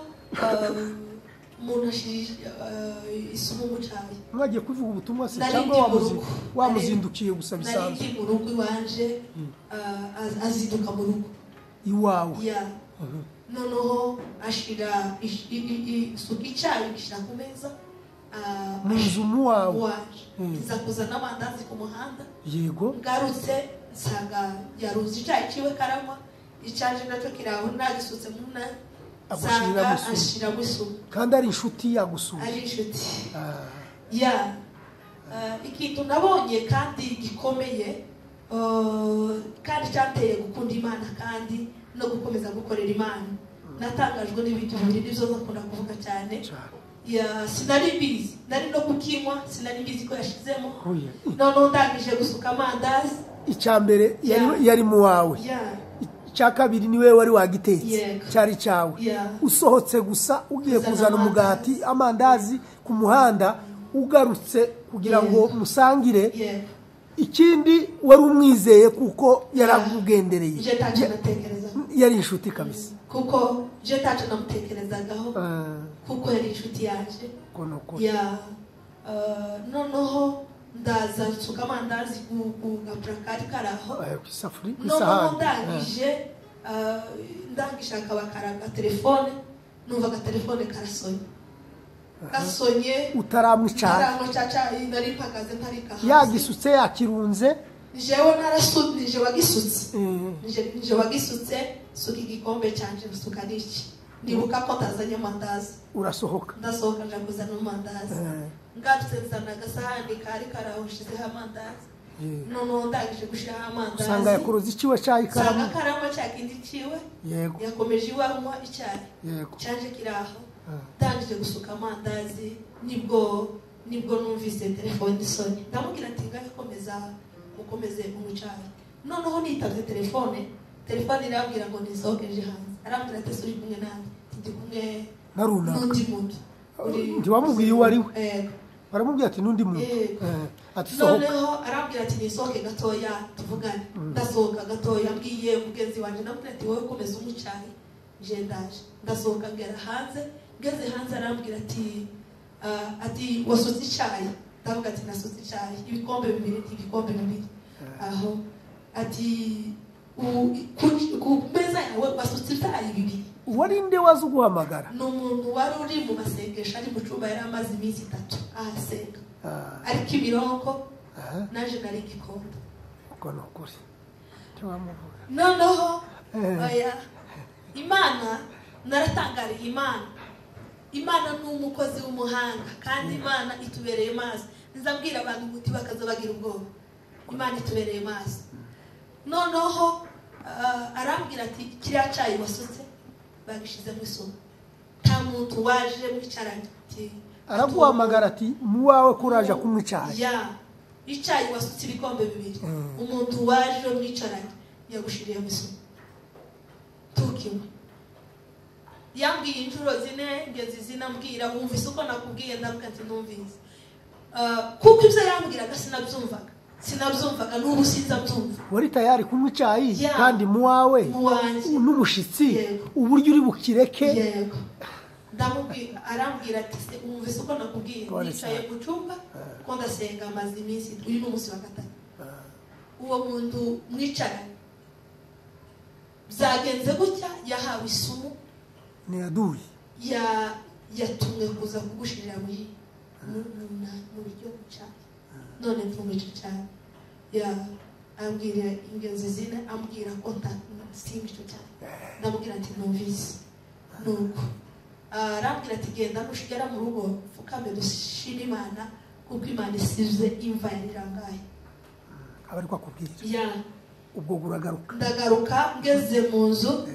umuntu ashirira isumu mu cyayi. Mwagiye kuvuga ubutumwa se Nari cyangwa ndi mu rugo. wamuzindukiye gusa Nari bisanzwe? ndi mu rugo iwanje, azinduka mu rugo iwawe. Ya. Noneho ashira isuka icyayi gishyira ku meza. Mu nzu muwawe? Iwanje. Nza kuzana amandazi ku muhanda. Ngarutse nsanga yaruze icyayi ciwe karanywa, icyaje nacyo kiraho nagisutse mu nani, Agushirira nsanga mu isumu. ashiramo isumu. Kandi ari inshuti yagusuye. Ari inshuti. Ya. Ikintu nabonye kandi gikomeye, Kandi cyanteye gukunda Imana kandi no gukomeza gukorera Imana. Natangajwe n'ibintu bibiri nibyo nzakunda kuvuga cyane. Sinari mbizi, nari no kukinywa, sinari mbizi ko yashizemo. Noneho ndangije gusuka amandazi. Icya mbere yari mu wawe, icya kabiri niwe wari wagitetse, cyari cyawe. Usohotse gusa ugiye kuzana umugati, amandazi ku muhanda, ugarutse kugira ngo musangire. Ikindi wari umwizeye kuko yarakugendereye, yari inshuti kabisa. Kuko je tacho namutekerezagaho kuko yari inshuti yaje. Noneho ndaza nsuka amandazi ku gapurakari karaho, noneho ndangije ndangije akabakaraga telefone, numva agatelefone karasonye gasonye. Utaramwicara, nari mpagaze ntarika hasi, yagisutse yakirunze. Jewe narasutse, nije wagisutse, nije wagisutse, suka igikombe canje nsuka n'iki, nibuka ko ntazanye amandazi. Urasohoka? Ndasohoka nja kuzana amandazi. Ngarutse nzana agasahani kari karaho nshizeho amandazi. Noneho ndangije gushiraho amandazi, usanga yakoroze ikiwe cyayi ikaramu, usanga karamo cya kindi ciwe. Yego, yakomeje iwe anywa icyayi canje kiraho. Ndangije gusuka amandazi nibwo numvise telefone isonye. Ndamubwira ati ngaho komeza ukomeze umucayi. Noneho nitabye telefone irambwira ngo nisohokeje hanze. Arambwira ati uri kumwe nande? Ndi kumwe n'undi muntu. Ntiwamubwiye uwo ari we? Baramubwira ati n'undi muntu. Ati sohoka. Noneho arambwira ati nisohoke gatoya tuvugane. Ndasohoka gatoya, mbwiye mugenzi wanje, ndamubwira ati wowe komeza umucayi, nje ndaje. Ndasohoka ngera hanze, ngeze hanze arambwira ati ati wasutse icyayi? Ndavuga ati nasutse icyayi, ibikombe bibiri, ibikombe bibiri. Aho ati ku meza yawe wasutse icyayi bibiri. Wari nde waza uguhamagara? Ni umuntu wari uri mu masengesho, ari mu cyumba, yari amaze iminsi 3 ahasenga, ariko imirongo naje nari igikombe. Uko ni ukuri ntiwamuvuga. Noneho oya, Imana naratangariye Imana. Imana ni umukozi w'umuhanga kandi Imana itubereye maso. Nzabwira abantu muti bakaza bagira ubwoba. Imana itubereye maso. Noneho arambwira ati kiriya cyayi wasutse bagishizemo isumu, nta muntu waje mwicaranye. Araguhamagara ati muwawe kuraje kunywa icyayi. Icyayi wasutse ibikombe bibiri, umuntu waje mwicaranye yagushiriyemo isumu, tukinywa. Yambwiye inshuro 4 ngeze zinambwira wumvise uko nakubwiye? Ndavuga ati numvise. Kuko ibyo yambwiraga sinabyumvaga n'ubu sinzabyumva. Wari tayari kunywa icyayi kandi muwawe n'umushitsi, uburyo uri bukireke. Yego, ndamubwira, arambwira ati se wumvise uko nakubwiye? Nicaye mu cyumba ko ndasenga amaze iminsi, uyu ni umunsi wa 3. Uwo muntu mwicaranye byagenze gutya, yahawe isumu ni aduyi, yatumwe kuza kugushirira mu biryo cyane. None ntumwice cyane. Ambwira ingenzi zine, ambwira ko ntasimba cyane. Ndamubwira ati numvise. Nuko arambwira ati genda nushigera mu rugo pfukame dushime Imana kuko Imana isize imva yarirangaye. Abari kwakubwira. Ubwo uragaruka? Ndagaruka ngeze mu nzu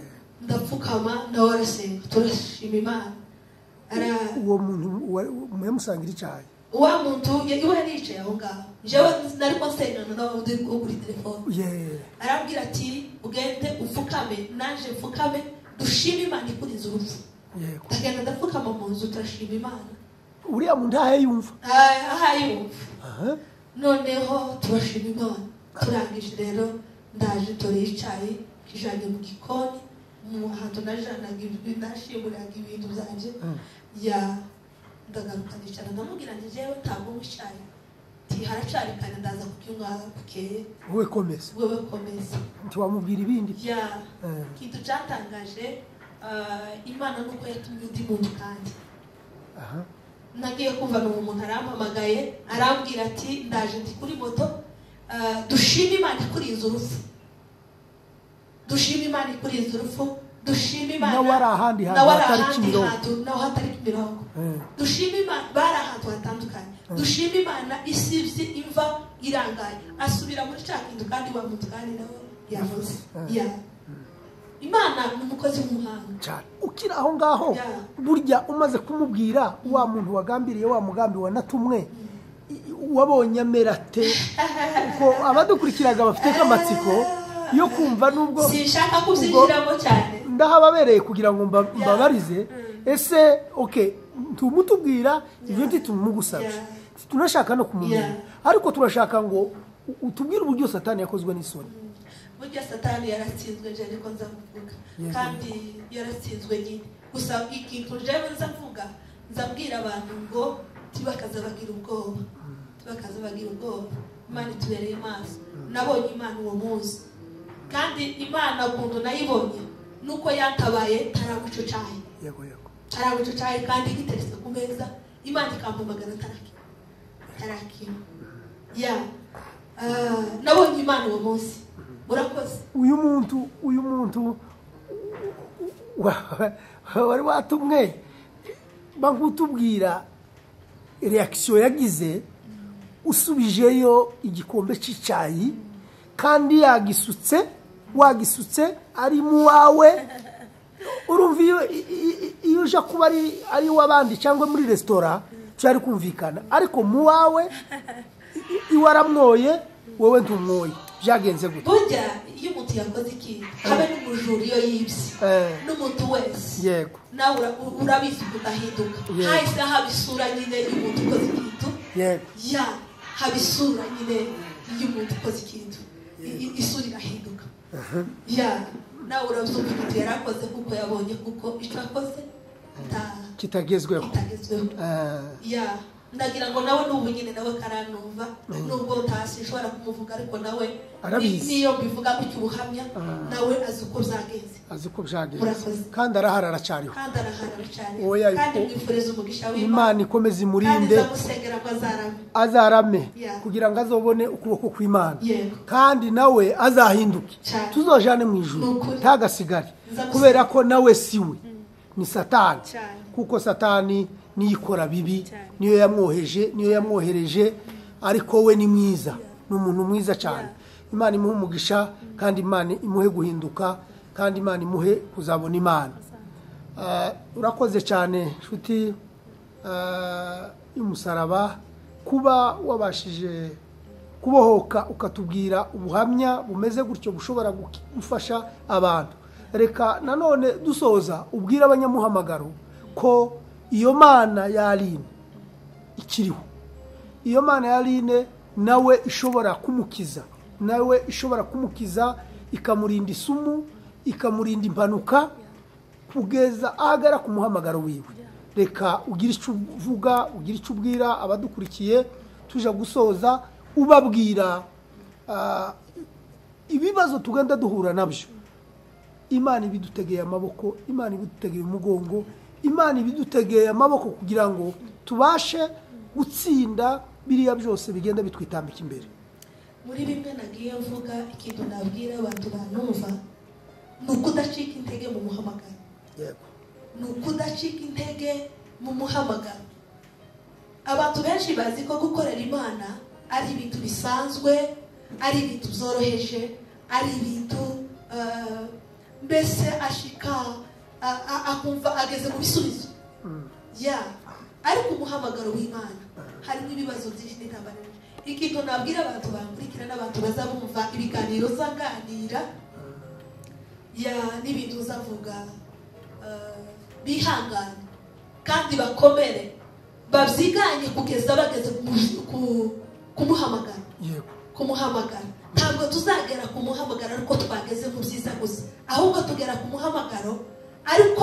ndapfukama nawe arasenga, turashima Imana. Uwo muntu musangira icyayi? Wa muntu iwe yaricaye aho ngaho, jewe nariko nsengana nawe undi kuri telefone. Arambwira ati ugende upfukame nanje mfukame dushime Imana ikuriza urupfu. Ndagenda ndapfukama mu nzu turashima Imana. Uriya muntu ahe yumva? Aha yumva. Noneho turashima Imana. Turangije rero ndaje toreye icyayi kijanye mu gikoni, mu hantu najanaga ibintu, nashimuraga ibintu byanje. Ndagaruka nicara ndamubwira nti jewe ntabwo nywa icyayi, ti haracari kare ndaza kukinywa bukeye. Wowe komeza. Wowe komeza. Ntiwamubwira ibindi? Ikintu cyatangaje Imana nuko yatumye undi muntu kandi. Nagiye kumva n'uwo muntu arampamagaye arambwira ati ndaje ndi kuri moto, dushime Imana ikurinze urupfu, dushime Imana ikurinze urupfu, dushime Imana. Nawe ari ahandi hantu hatari Kimironko, nawe hatari Kimironko. Dushime Imana, bari ahantu hatandukanye. Dushime Imana isibye imva irangaye, asubira muri cya kintu kandi wa muntu kandi nawe yavuze. Ya Imana ni umukozi w'umuhanga cyane. Ukiri aho ngaho, burya umaze kumubwira wa muntu wagambiriye wa mugambi wanatumwe, wabonye amerate ko abadukurikiraga bafite kamatsiko yo kumva, nubwo sinshaka kubyinjiramo cyane, ndahababereye kugira ngo mbabarize. Ese okay, tumutubwira ibyo ntitumugusabye, tunashaka no kumumenya, ariko turashaka ngo utubwire uburyo Satani yakozwe n'isoni. Burya Satani yaratsinzwe, je niko nza kuvuga, kandi yaratsinzwe nyine. Gusa ikintu jewe nza mvuga, nzabwira abantu ngo tibakaza bagira ubwoba, tibakaza bagira ubwoba. Imana itubereye maso. Nabonye Imana uwo munsi, kandi Imana ukuntu nayibonye nuko yatabaye taraguco cyayi. Yego yego, taraguco cyayi kandi giteretse ku meza, Imana ikampamagara taraki. Ya nabonye Imana uwo munsi. Murakoze. Uyu muntu wari watumwe bankutubwira reaction yagize usubijeyo igikombe cy'icyayi kandi yagisutse, wagisutse ari mu wawe. Urumva iyo uja kuba ari wabandi cyangwa muri restaurant cyari kumvikana, ariko mu wawe iwaramwoye wowe ntumwoye. Byagenze gute? Burya iyo umuntu yakoze ikintu, habe n'umujura iyo yibye n'umuntu wese, yego nawe urabizi kudahinduka. Hahise haba isura nyine y'umuntu ukoze ikintu. Yego, ya haba isura nyine y'umuntu ukoze ikintu, isura irahinduka. Ya nawe urabyumva ikintu yarakoze kuko yabonye kuko icyo akoze kitagezweho. Ya ndagira ngo nawe n'ubu nyine nawe karanumva, nubwo ntasishobora kumuvuga, ariko nawe niyo mbivuga gutyo ubuhamya nawe azi uko byagenze, azi uko byagenze, kandi arahara aracyariho, kandi arahara aracyariho. Kandi mwifuriza umugisha w'Imana, Imana ikomeze imurinde, azarame kugira ngo azobone ukuboko kw'Imana, kandi nawe azahinduke, tuzojane mu ijuru ntagasigare, kubera ko nawe siwe ni Satani, kuko Satani niyikora bibi, niyo yamwoheje, niyo yamwohereje, ariko we ni mwiza, ni umuntu mwiza cyane. Imana imuhe umugisha, kandi Imana imuhe guhinduka, kandi Imana imuhe kuzabona Imana. Urakoze cyane nshuti y'umusaraba kuba wabashije kubohoka ukatubwira ubuhamya bumeze gutyo bushobora gufasha abantu. Reka nanone dusoza ubwira abanyamuhamagaro ko iyo Mana ya Aline ikiriho, iyo Mana ya Aline nawe ishobora kumukiza, nawe ishobora kumukiza ikamurinda isumu, ikamurinda impanuka, kugeza ahagara ku muhamagaro wiwe. Reka ugira icyo uvuga, ugira icyo ubwira abadukurikiye tuja gusoza, ubabwira ibibazo tugenda duhura nabyo. Imana ibidutegeye amaboko, Imana ibidutegeye umugongo, Imana ibidutegeye amaboko kugira ngo tubashe gutsinda biriya byose bigenda bitwitambika imbere. Muri bimwe nagiye mvuga, ikintu nabwira abantu banumva ni ukudacika intege mu muhamagaro. Yego, ni ukudacika intege mu muhamagaro. Abantu benshi bazi ko gukorera Imana ari ibintu bisanzwe, ari ibintu byoroheje, ari ibintu mbese ashika akumva ageze mu bisubizo. Ya ariko umuhamagaro w'Imana harimo ibibazo byinshi n'intambara. Ikintu nabwira abantu bankurikira n'abantu bazabumva ibiganiro zanganira ya n'ibintu uzavuga, bihangane kandi bakomere, babyiganye kugeza bageze kumuhamagara. Yego, kumuhamagara. Ntabwo tuzagera ku muhamagaro ariko twageze mu byiza gusa, ahubwo tugera ku muhamagaro ariko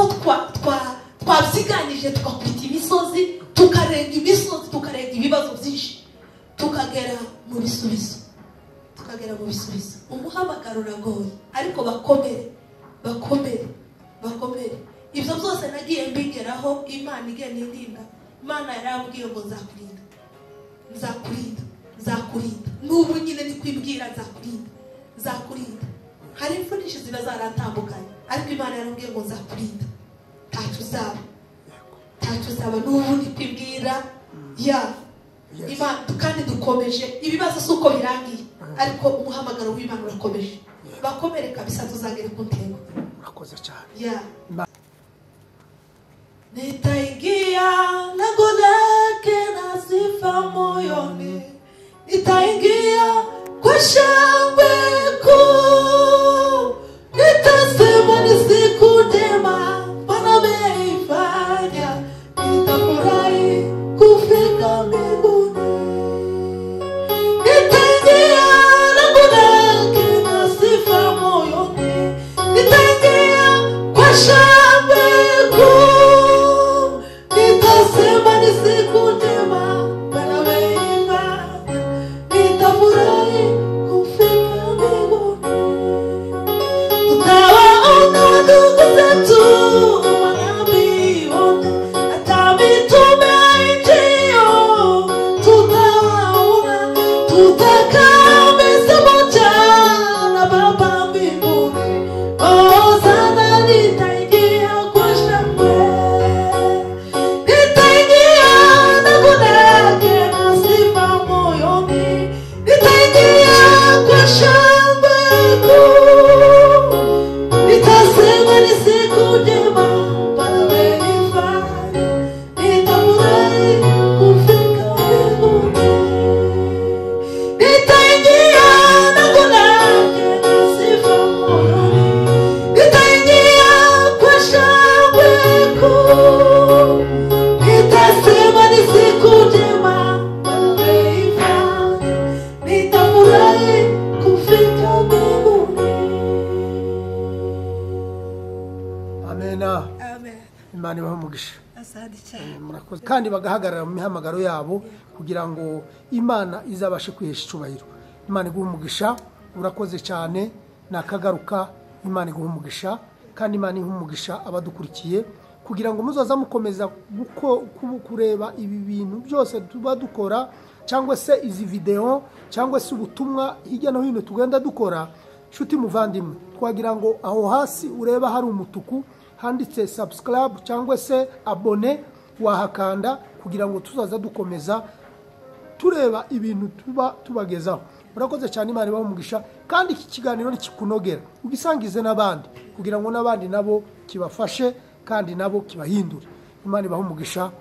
twabyiganije, tukakubita imisozi, tukarenga imisozi, tukarenga ibibazo byinshi, tukagera mu bisubizo, tukagera mu bisubizo. Umuhamagaro uragoye, ariko bakomere, bakomere, bakomere. Ibyo byose nagiye mbigeraho, Imana igenda indinda. Imana yarambwiye ngo nzakurinda, nzakurinda, nzakurinda. N'ubu nyine ni kwibwira nzakurinda, nzakurinda. Hari imfu nyinshi ziba zaratambukanye, ariko Imana yarambwiye ngo nzakurinda, ntacyo uzaba, ntacyo uzaba. N'ubu ni kwibwira ya Imana kandi dukomeje ibibazo si uko birangiye, ariko umuhamagaro w'Imana urakomeje. Bakomere kabisa, tuzagere ku ntego. Urakoze cyane. Nitaingia lango lake na sifa moyoni, nitaingia kwa shangwe kuu, nitasema ni siku njema Bwana ameifanya, nitafurahi kufika mbinguni. Nitaingia lango lake na sifa moyoni, nitaingia kwa shangwe kuu, nitasema ni siku njema Bwana ameifanya, nitafurahi kufika mbinguni. Tutawaona ndugu zetu manabii wote, hata mitume injili tutawaona, tutakaa meza moja na Baba mbinguni. Hosana, nitaingia kwa shangwe, nitaingia lango lake na sifa moyoni, nitaingia kwa shangwe kuu, nitasema ni siku njema Bwana ameifanya, nitafurahi kufika mbinguni. Nitaingia lango lake na sifa moyoni, nitaingia kwa shangwe kuu, nitasema ni siku njema Bwana ameifanya, nitafurahi kufika mbinguni. Amena. Amen. Imana ibahe umugisha. Asante cyane. Murakoze. Kandi bagahagarara mu mihamagaro yabo kugira ngo Imana izabashe kwihesha icyubahiro. Imana iguhe umugisha, urakoze cyane, nakagaruka. Imana iguhe umugisha, kandi Imana ihe umugisha abadukurikiye kugira ngo muzaza mukomeza kureba ibi bintu byose tuba dukora, cyangwa se izi video, cyangwa se ubutumwa hirya no hino tugenda dukora. Nshuti muvandimwe, twagira ngo aho hasi ureba hari umutuku handitse subscribe cyangwa se abone, wahakanda kugira ngo tuzaza dukomeza tureba ibintu tuba tubagezaho. Murakoze cyane, Imana ibahe umugisha, kandi iki kiganiro nikikunogera ugisangize n'abandi kugira ngo n'abandi nabo kibafashe kandi nabo kibahindure. Imana ibahe umugisha,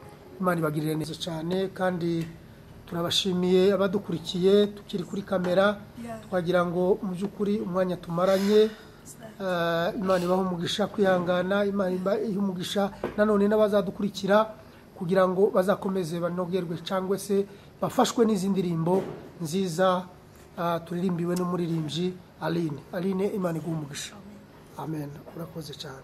Imana ibagirire neza cyane, kandi turabashimiye abadukurikiye tukiri kuri kamera. Twagira ngo mu by'ukuri umwanya tumaranye, Imana ibahe umugisha kwihangana, Imana ibahe umugisha nanone n'abazadukurikira kugira ngo bazakomeze banogerwe cyangwa se bafashwe n'izi ndirimbo nziza turirimbiwe n'umuririmbyi Aline. Aline, Imana iguhe umugisha. Amen. Urakoze cyane.